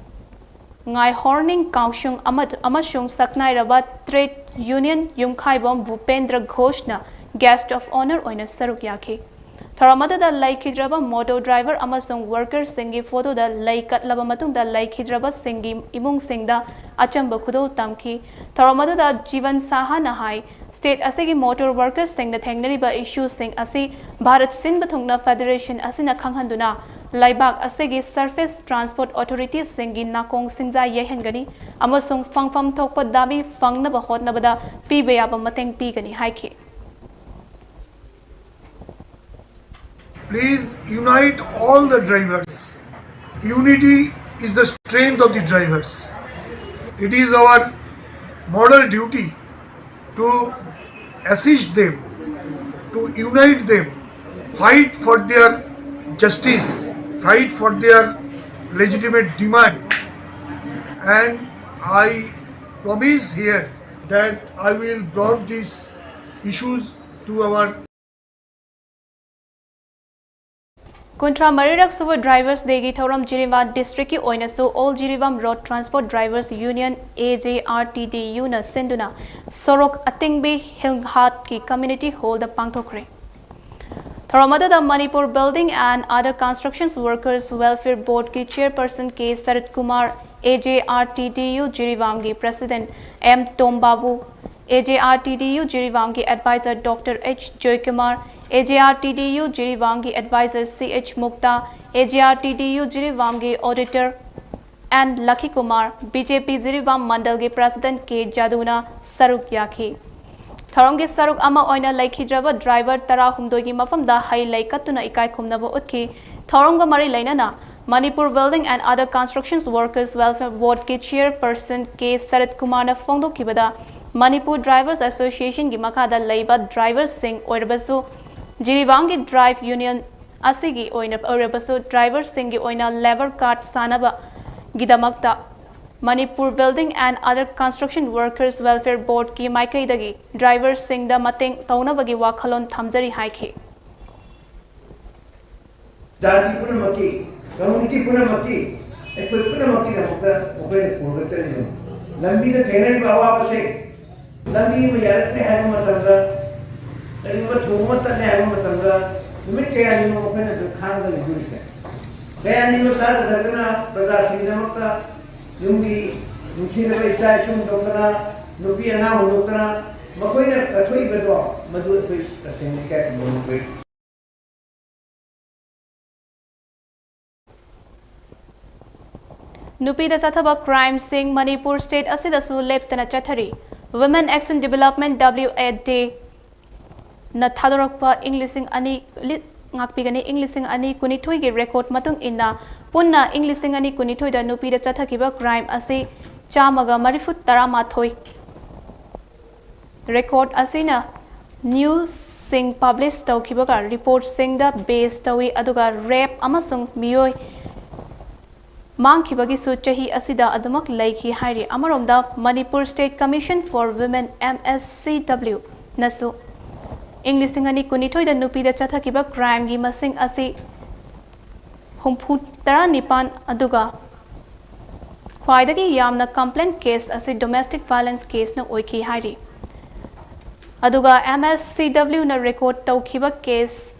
ꯉꯥꯏꯍꯣꯔꯅꯤꯡ ꯀꯥꯎꯁꯨꯡ ꯑꯃ-, ꯑꯃꯁꯨꯡ ꯁꯛꯅꯥꯏꯔꯕ trade union Yumkhaibam ꯚꯨꯄꯦꯟꯗ꯭ꯔ ꯘꯣꯁꯅ guest of honour ꯑꯣꯏꯅ ꯁꯔꯨꯛ ꯌꯥꯈꯤ꯫ ꯊꯧꯔꯝ ꯑꯗꯨꯗ ꯂꯩꯈꯤꯗ꯭ꯔꯕ motor driver ꯑꯃꯁꯨꯡ workerꯁꯤꯡꯒꯤ photoꯗ ꯂꯩ ꯀꯠꯂꯕ ꯃꯇꯨꯡꯗ ꯂꯩꯈꯤꯗ꯭ꯔꯕꯁꯤꯡꯒꯤ ꯏꯃꯨꯡꯁꯤꯡꯗ ꯑꯆꯝꯕ ꯈꯨꯗꯣꯜ ꯇꯝꯈꯤ꯫ ꯊꯧꯔꯝ ꯑꯗꯨꯗ ꯖꯤꯕꯟ ꯁꯥꯍꯥꯅ ꯍꯥꯏ, state ꯑꯁꯤꯒꯤ motor workersꯁꯤꯡꯅ ꯊꯦꯡꯅꯔꯤꯕ issueꯁꯤꯡ ꯑꯁꯤ ꯚꯥꯔꯠ ꯁꯤꯟꯕ ꯊꯨꯡꯅ federation ꯑꯁꯤꯅ ꯈꯪꯍꯟꯗꯨꯅ ꯂꯩꯕꯥꯛ ꯑꯁꯤꯒꯤ surface transport authorityꯁꯤꯡꯒꯤ ꯅꯥꯀꯣꯡ ꯁꯤꯡꯖꯥ ꯌꯩꯍꯟꯒꯅꯤ ꯑꯃꯁꯨꯡ ꯐꯪꯐꯝ ꯊꯣꯛꯄ ꯗꯥꯕꯤ ꯐꯪꯅꯕ ꯍꯣꯠꯅꯕꯗ ꯄꯤꯕ ꯌꯥꯕ ꯃꯇꯦꯡ ꯄꯤꯒꯅꯤ ꯍꯥꯏꯈꯤ꯫ Please unite all the drivers. Unity is the strength of the drivers. It is our moral duty to assist them, to unite them, fight for their justice, fight for their legitimate demand. And I promise here that I will brought these issues to our ꯀꯨꯟꯊ꯭ꯔꯥ ꯃꯔꯤꯔꯛ ꯁꯨꯕ Drivers Dayꯒꯤ ꯊꯧꯔꯝ ꯖꯤꯔꯤꯕꯥꯝ districtꯀꯤ ꯑꯣꯏꯅꯁꯨ All Jiribam Road Transport Drivers Union, A J R T D U ꯅ ꯁꯤꯟꯗꯨꯅ ꯁꯣꯔꯣꯛ ꯑꯇꯤꯡꯕꯤ ꯍꯤꯜꯍꯥꯠꯀꯤ community hallꯗ ꯄꯥꯡꯊꯣꯛꯈ꯭ꯔꯦ꯫ ꯊꯧꯔꯝ ꯑꯗꯨꯗ Manipur Building and Other Constructions Workers Welfare Boardꯀꯤ chairperson K shirt Kumar, A J R T D U ꯖꯤꯔꯤꯕꯥꯝꯒꯤ president M ꯇꯣꯝꯕꯥꯕꯨ, A J R T D U ꯖꯤꯔꯤꯕꯥꯝꯒꯤ advisor Doctor H Joykumar, A J R T D U ꯖꯤꯔꯤꯕꯥꯝꯒꯤ advisor C H Mukta, A J R T D U ꯖꯤꯔꯤꯕꯥꯝꯒꯤ auditor N ꯂꯈꯤꯀꯨꯃꯥꯔ, B J P Jiribam ꯃꯟꯗꯜꯒꯤ president K ꯖꯥꯗꯨꯅ ꯁꯔꯨꯛ ꯌꯥꯈꯤ꯫ ꯊꯧꯔꯝꯒꯤ ꯁꯔꯨꯛ ꯑꯃ ꯑꯣꯏꯅ ꯂꯩꯈꯤꯗ꯭ꯔꯕ driver ꯇꯔꯥꯍꯨꯝꯗꯣꯏꯒꯤ ꯃꯐꯝꯗ ꯍꯩ ꯂꯩ ꯀꯠꯇꯨꯅ ꯏꯀꯥꯏ ꯈꯨꯝꯅꯕ ꯎꯠꯈꯤ꯫ ꯊꯧꯔꯝꯒ ꯃꯔꯤ ꯂꯩꯅꯅ Manipur Building and Other Constructions Workers Welfare Boardꯀꯤ chairperson K ꯁꯔꯠ ꯀꯨꯃꯥꯔꯅ ꯐꯣꯡꯗꯣꯛꯈꯤꯕꯗ, Manipur Drivers Associationꯒꯤ ꯃꯈꯥꯗ ꯂꯩꯕ driverꯁꯤꯡ ꯑꯣꯏꯔꯕꯁꯨ ꯖꯤꯔꯤꯕꯥꯝꯒꯤ drive union ꯑꯁꯤꯒꯤ ꯑꯣꯏꯅ ꯑꯣꯏꯔꯕꯁꯨ driverꯁꯤꯡꯒꯤ ꯑꯣꯏꯅ labour card ꯁꯥꯅꯕꯒꯤꯗꯃꯛꯇ Manipur Building and Other Construction Workers Welfare Board ꯀꯤ ꯃꯥꯏꯀꯩꯗꯒꯤ ꯗ꯭ꯔꯥꯏꯚꯔꯁꯤꯡꯗ ꯃꯇꯦꯡ ꯇꯧꯅꯕꯒꯤ ꯋꯥꯈꯜꯂꯣꯟ ꯊꯝꯖꯔꯤ ꯍꯥꯏꯈꯤ꯫ ꯖꯥꯇꯤ ꯄꯨꯝꯅꯃꯛꯀꯤ, ꯀꯝꯃ꯭ꯌꯨꯅꯤꯇꯤ ꯄꯨꯝꯅꯃꯛꯀꯤ, ꯑꯩꯈꯣꯏ ꯄꯨꯝꯅꯃꯛꯀꯤꯗꯃꯛꯇ ꯃꯈꯣꯏꯅ ꯄꯨꯔꯒ ꯆꯠꯂꯤꯕꯅꯤ꯫ ꯂꯝꯕꯤꯗ ꯊꯦꯡꯅꯔꯤꯕ ꯑꯋꯥꯕꯁꯦ, ꯂꯝꯕꯤ ꯑꯃ ꯌꯥꯔꯛꯇ꯭ꯔꯦ ꯍꯥꯏꯕ ꯃꯇꯝꯗ, ꯀꯔꯤꯒꯨꯝꯕ ꯊꯣꯡ ꯑꯃ ꯇꯠꯂꯦ ꯍꯥꯏꯕ ꯃꯇꯝꯗ, ꯅꯨꯃꯤꯠ ꯀꯌꯥꯅꯤꯅꯣ ꯃꯈꯣꯏꯅ ꯑꯗꯨ ꯈꯥꯡꯉꯒ ꯂꯩꯗꯣꯔꯤꯁꯦ? ꯀꯌꯥꯅꯤꯅꯣ ꯆꯥꯗ ꯊꯛꯇꯅ ꯄ꯭ꯔꯖꯥꯁꯤꯡꯒꯤꯗꯃꯛꯇ ꯌꯨꯝꯒꯤ ꯅꯨꯡꯁꯤꯅꯕ ꯏꯆꯥ ꯏꯁꯨ ꯍꯨꯟꯗꯣꯛꯇꯅ, ꯅꯨꯄꯤ ꯑꯉꯥꯡ ꯍꯨꯟꯗꯣꯛꯇꯅ ꯃꯈꯣꯏꯅ ꯀꯠꯊꯣꯛꯏꯕꯗꯣ, ꯃꯗꯨ ꯑꯩꯈꯣꯏ ꯇꯁꯦꯡꯅ ꯏꯀꯥꯏ ꯈꯨꯝꯅꯕ ꯊꯣꯛꯏ꯫ ꯅꯨꯄꯤꯗ ꯆꯠꯊꯕ ꯀ꯭ꯔꯥꯏꯝꯁꯤꯡ ꯃꯅꯤꯄꯨꯔ ꯁ꯭ꯇꯦꯠ ꯑꯁꯤꯗꯁꯨ ꯂꯦꯞꯇꯅ ꯆꯠꯊꯔꯤ꯫ Women Action Development, W A D, ꯅ ꯊꯥꯗꯣꯔꯛꯄ ꯏꯪ ꯂꯤꯁꯤꯡ ꯑꯅꯤ ꯂꯤ-, ꯉꯥꯛꯄꯤꯒꯅꯤ, ꯏꯪ ꯂꯤꯁꯤꯡ ꯑꯅꯤ ꯀꯨꯟꯅꯤꯊꯣꯏꯒꯤ ꯔꯦꯀꯣꯔꯗ ꯃꯇꯨꯡ ꯏꯟꯅ, ꯄꯨꯟꯅ ꯏꯪ ꯂꯤꯁꯤꯡ ꯑꯅꯤ ꯀꯨꯟꯅꯤꯊꯣꯏꯗ ꯅꯨꯄꯤꯗ ꯆꯠꯊꯈꯤꯕ ꯀ꯭ꯔꯥꯏꯝ ꯑꯁꯤ ꯆꯥꯝꯃꯒ ꯃꯔꯤꯐꯨ ꯇꯔꯥꯃꯥꯊꯣꯏ꯫ ꯔꯦꯀꯣꯔꯗ ꯑꯁꯤꯅ ꯅ꯭ꯌꯨꯁꯁꯤꯡ ꯄꯕ꯭ꯂꯤꯁ ꯇꯧꯈꯤꯕꯒ ꯔꯤꯄꯣꯔꯠꯁꯤꯡꯗ ꯕꯦꯖ ꯇꯧꯏ, ꯑꯗꯨꯒ ꯔꯦꯞ ꯑꯃꯁꯨꯡ ꯃꯤꯑꯣꯏ ꯃꯥꯡꯈꯤꯕꯒꯤꯁꯨ ꯆꯍꯤ ꯑꯁꯤꯗ ꯑꯗꯨꯃꯛ ꯂꯩꯈꯤ ꯍꯥꯏꯔꯤ꯫ ꯑꯃꯔꯣꯝꯗ, Manipur State Commission for Women, M S C W, ꯅꯁꯨ ꯏꯪ ꯂꯤꯁꯤꯡ ꯑꯅꯤ ꯀꯨꯟꯅꯤꯊꯣꯏꯗ ꯅꯨꯄꯤꯗ ꯆꯠꯊꯈꯤꯕ ꯀ꯭ꯔꯥꯏꯝꯒꯤ ꯃꯁꯤꯡ ꯑꯁꯤ ꯍꯨꯝꯐꯨ ꯇꯔꯥꯅꯤꯄꯥꯟ, ꯑꯗꯨꯒ ꯈ꯭ꯋꯥꯏꯗꯒꯤ ꯌꯥꯝꯅ ꯀꯝꯄ꯭ꯂꯦꯟ ꯀꯦꯁ ꯑꯁꯤ ꯗꯣꯃꯦꯁꯇꯤꯛ ꯚꯥꯏꯂꯦꯟꯁ ꯀꯦꯁꯅ ꯑꯣꯏꯈꯤ ꯍꯥꯏꯔꯤ꯫ ꯑꯗꯨꯒ M S C W ꯅ ꯔꯦꯀꯣꯔꯗ ꯇꯧꯈꯤꯕ ꯀꯦꯁ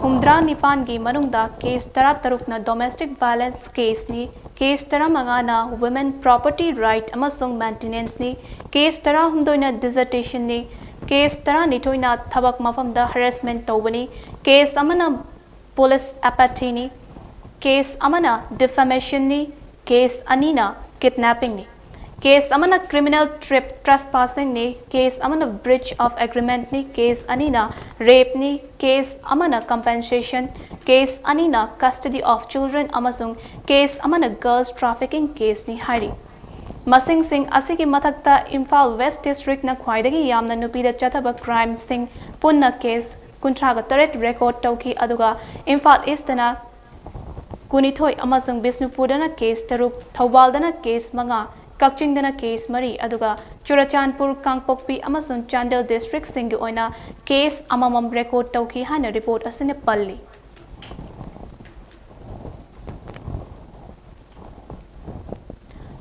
ꯍꯨꯝꯗ꯭ꯔꯥ ꯅꯤꯄꯥꯟꯒꯤ ꯃꯅꯨꯡꯗ ꯀꯦꯁ ꯇꯔꯥꯇꯔꯨꯛꯅ ꯗꯣꯃꯦꯁꯇꯤꯛ ꯚꯥꯏꯂꯦꯟꯁ ꯀꯦꯁꯅꯤ, ꯀꯦꯁ ꯇꯔꯥꯃꯉꯥꯅ ꯋꯨꯃꯦꯟ ꯄ꯭ꯔꯣꯄꯔꯇꯤ ꯔꯥꯏꯠ ꯑꯃꯁꯨꯡ ꯃꯦꯟꯇꯦꯅꯦꯟꯁꯅꯤ, ꯀꯦꯁ ꯇꯔꯥꯍꯨꯝꯗꯣꯏꯅ ꯗꯤꯖꯔꯇꯦꯁꯟꯅꯤ, ꯀꯦꯁ ꯇꯔꯥꯅꯤꯊꯣꯏꯅ ꯊꯕꯛ ꯃꯐꯝꯗ ꯍꯔꯦꯁꯃꯦꯟ ꯇꯧꯕꯅꯤ, ꯀꯦꯁ ꯑꯃꯅ ꯄꯨꯂꯤꯁ ꯑꯦꯄꯥꯊꯤꯅꯤ, ꯀꯦꯁ ꯑꯃꯅ ꯗꯤꯐꯦꯃꯦꯁꯟꯅꯤ, ꯀꯦꯁ ꯑꯅꯤꯅ ꯀꯤꯗꯅꯦꯄꯤꯡꯅꯤ, ꯀꯦꯁ ꯑꯃꯅ ꯀ꯭ꯔꯤꯃꯤꯅꯦꯜ ꯇ꯭ꯔꯤꯞ ꯇ꯭ꯔꯦꯁꯄꯥꯁꯤꯡꯅꯤ, ꯀꯦꯁ ꯑꯃꯅ ꯕ꯭ꯔꯤꯆ ꯑꯣꯐ ꯑꯦꯒ꯭ꯔꯤꯃꯦꯟꯠꯅꯤ, ꯀꯦꯁ ꯑꯅꯤꯅ ꯔꯦꯞꯅꯤ, ꯀꯦꯁ ꯑꯃꯅ ꯀꯝꯄꯦꯟꯁꯦꯁꯟ, ꯀꯦꯁ ꯑꯅꯤꯅ ꯀꯁꯇꯗꯤ ꯑꯣꯐ ꯆꯤꯜꯗ꯭ꯔꯦꯟ ꯑꯃꯁꯨꯡ ꯀꯦꯁ ꯑꯃꯅ ꯒꯔꯜꯁ ꯇ꯭ꯔꯥꯐꯤꯀꯤꯡ ꯀꯦꯁꯅꯤ ꯍꯥꯏꯔꯤ꯫ ꯃꯁꯤꯡꯁꯤꯡ ꯑꯁꯤꯒꯤ ꯃꯊꯛꯇ ꯏꯝꯐꯥꯜ ꯋꯦꯁ꯭ꯠ ꯗꯤꯁ꯭ꯠꯔꯤꯛꯅ ꯈ꯭ꯋꯥꯏꯗꯒꯤ ꯌꯥꯝꯅ ꯅꯨꯄꯤꯗ ꯆꯠꯊꯕ ꯀ꯭ꯔꯥꯏꯝꯁꯤꯡ ꯄꯨꯟꯅ ꯀꯦꯁ ꯀꯨꯟꯊ꯭ꯔꯥꯒ ꯇꯔꯦꯠ ꯔꯦꯀꯣꯔꯗ ꯇꯧꯈꯤ, ꯑꯗꯨꯒ ꯏꯝꯐꯥꯜ ꯏꯁ꯭ꯠꯇꯅ ꯀꯨꯟꯅꯤꯊꯣꯏ ꯑꯃꯁꯨꯡ ꯕꯤꯁꯅꯨꯄꯨꯔꯗꯅ ꯀꯦꯁ ꯇꯔꯨꯛ, ꯊꯧꯕꯥꯜꯗꯅ ꯀꯦꯁ ꯃꯉꯥ, ꯀꯛꯆꯤꯡꯗꯅ ꯀꯦꯁ ꯃꯔꯤ, ꯑꯗꯨꯒ ꯆꯨꯔꯆꯥꯟꯄꯨꯔ, ꯀꯥꯡꯄꯣꯛꯄꯤ ꯑꯃꯁꯨꯡ ꯆꯥꯟꯗꯦꯜ ꯗꯤꯁꯇ꯭ꯔꯤꯛꯁꯤꯡꯒꯤ ꯑꯣꯏꯅ ꯀꯦꯁ ꯑꯃꯃꯝ ꯔꯦꯀꯣꯔꯗ ꯇꯧꯈꯤ ꯍꯥꯏꯅ ꯔꯤꯄꯣꯔꯠ ꯑꯁꯤꯅ ꯄꯜꯂꯤ꯫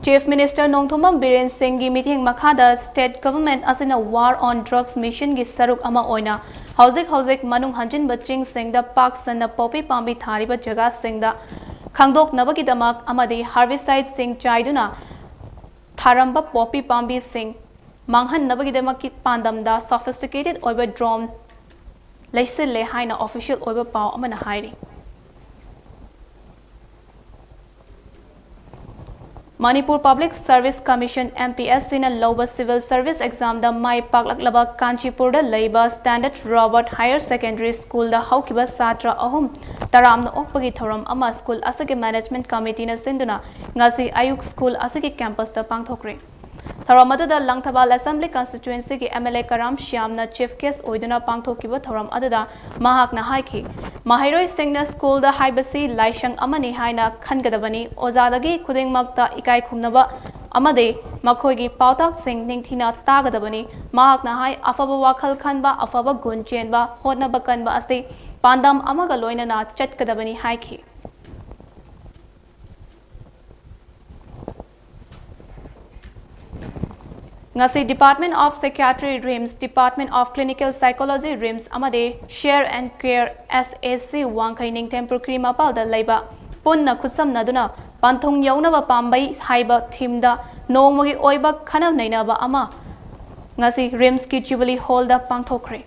ꯆꯤꯐ ꯃꯤꯅꯤꯁꯇꯔ ꯅꯣꯡꯊꯣꯝꯕꯝ ꯕꯤꯔꯦꯟ ꯁꯤꯡꯒꯤ ꯃꯤꯠꯌꯦꯡ ꯃꯈꯥꯗ ꯁ꯭ꯇꯦꯠ ꯒꯚꯔꯟꯃꯦꯟꯠ ꯑꯁꯤꯅ ꯋꯥꯔ ꯑꯣꯟ ꯗ꯭ꯔꯒꯁ ꯃꯤꯁꯟꯒꯤ ꯁꯔꯨꯛ ꯑꯃ ꯑꯣꯏꯅ ꯍꯧꯖꯤꯛ ꯍꯧꯖꯤꯛ ꯃꯅꯨꯡ ꯍꯟꯖꯤꯟꯕ ꯆꯤꯡꯁꯤꯡꯗ ꯄꯥꯛ ꯁꯟꯅ ꯄꯣꯄꯤ ꯄꯥꯝꯕꯤ ꯊꯥꯔꯤꯕ ꯖꯒꯥꯁꯤꯡꯗ ꯈꯪꯗꯣꯛꯅꯕꯒꯤꯗꯃꯛ ꯑꯃꯗꯤ ꯍꯥꯔꯕꯤꯁꯥꯏꯗꯁꯤꯡ ꯆꯥꯏꯗꯨꯅ ꯊꯥꯔꯝꯕ ꯄꯣꯄꯤ ꯄꯥꯝꯕꯤꯁꯤꯡ ꯃꯥꯡꯍꯟꯅꯕꯒꯤꯗꯃꯛꯀꯤ ꯄꯥꯟꯗꯝꯗ ꯁꯣꯐꯤꯁꯇꯤꯀꯦꯇꯦꯗ ꯑꯣꯏꯕ ꯗ꯭ꯔꯣꯟ ꯂꯩꯁꯤꯜꯂꯦ ꯍꯥꯏꯅ ꯑꯣꯐꯤꯁꯤꯌꯦꯜ ꯑꯣꯏꯕ ꯄꯥꯎ ꯑꯃꯅ ꯍꯥꯏꯔꯤ꯫ Manipur public service commission, M P S C ꯅ ꯂꯧꯕ ꯁꯤꯚꯤꯜ ꯁꯔꯚꯤꯁ ꯑꯦꯛꯖꯥꯝꯗ ꯃꯥꯏ ꯄꯥꯛꯂꯛꯂꯕ ꯀꯥꯟꯆꯤꯄꯨꯔꯗ ꯂꯩꯕ ꯁ꯭ꯇꯥꯟꯗꯔꯗ ꯔꯣꯕꯔꯠ ꯍꯥꯌꯔ ꯁꯦꯀꯦꯟꯗꯔꯤ ꯁ꯭ꯀꯨꯜꯗ ꯍꯧꯈꯤꯕ ꯁꯥꯇ꯭ꯔ ꯑꯍꯨꯝ ꯇꯔꯥꯝꯅ ꯑꯣꯛꯄꯒꯤ ꯊꯧꯔꯝ ꯑꯃ ꯁ꯭ꯀꯨꯜ ꯑꯁꯤꯒꯤ ꯃꯦꯅꯦꯖꯃꯦꯟꯠ ꯀꯃꯤꯇꯤꯅ ꯁꯤꯟꯗꯨꯅ ꯉꯁꯤ ꯑꯌꯨꯛ ꯁ꯭ꯀꯨꯜ ꯑꯁꯤꯒꯤ ꯀꯦꯝꯄꯁꯇ ꯄꯥꯡꯊꯣꯛꯈ꯭ꯔꯦ꯫ ꯊꯧꯔꯝ ꯑꯗꯨꯗ ꯂꯪꯊꯕꯥꯜ ꯑꯦꯁꯦꯝꯕ꯭ꯂꯤ ꯀꯟꯁꯇꯤꯇ꯭ꯋꯦꯟꯁꯤꯒꯤ M L A ꯀꯔꯥꯝ ꯁ꯭ꯌꯥꯝꯅ ꯆꯤꯐ ꯒꯦꯁ ꯑꯣꯏꯗꯨꯅ ꯄꯥꯡꯊꯣꯛꯈꯤꯕ ꯊꯧꯔꯝ ꯑꯗꯨꯗ ꯃꯍꯥꯛꯅ ꯍꯥꯏꯈꯤ, ꯃꯍꯩꯔꯣꯏꯁꯤꯡꯅ ꯁ꯭ꯀꯨꯜꯗ ꯍꯥꯏꯕꯁꯤ ꯂꯥꯏꯁꯪ ꯑꯃꯅꯤ ꯍꯥꯏꯅ ꯈꯟꯒꯗꯕꯅꯤ, ꯑꯣꯖꯥꯗꯒꯤ ꯈꯨꯗꯤꯡꯃꯛꯇ ꯏꯀꯥꯏ ꯈꯨꯝꯅꯕ ꯑꯃꯗꯤ ꯃꯈꯣꯏꯒꯤ ꯄꯥꯎꯇꯥꯛꯁꯤꯡ ꯅꯤꯡꯊꯤꯅ ꯇꯥꯒꯗꯕꯅꯤ꯫ ꯃꯍꯥꯛꯅ ꯍꯥꯏ, ꯑꯐꯕ ꯋꯥꯈꯜ ꯈꯟꯕ, ꯑꯐꯕ ꯒꯨꯟ ꯆꯦꯟꯕ, ꯍꯣꯠꯅꯕ ꯀꯟꯕ ꯑꯁꯤ ꯄꯥꯟꯗꯝ ꯑꯃꯒ ꯂꯣꯏꯅꯅ ꯆꯠꯀꯗꯕꯅꯤ ꯍꯥꯏꯈꯤ꯫ ꯉꯁꯤ Department of Psychiatry, RIMS, Department of Clinical Psychology, RIMS, ꯑꯃꯗꯤ Share and Care, S A C, ꯋꯥꯡꯈꯩ ꯅꯤꯡꯊꯦꯝ ꯄꯨꯈ꯭ꯔꯤ ꯃꯄꯥꯜꯗ ꯂꯩꯕ ꯄꯨꯟꯅ ꯈꯨꯠꯁꯝꯅꯗꯨꯅ ꯄꯟꯊꯨꯡ ꯌꯧꯅꯕ ꯄꯥꯝꯕꯩ ꯍꯥꯏꯕ ꯊꯤꯝꯗ ꯅꯣꯡꯃꯒꯤ ꯑꯣꯏꯕ ꯈꯟꯅ ꯅꯩꯅꯕ ꯑꯃ ꯉꯁꯤ ꯔꯤꯝꯁꯀꯤ ꯖꯨꯕꯤꯂꯤ ꯍꯣꯜꯗ ꯄꯥꯡꯊꯣꯛꯈ꯭ꯔꯦ꯫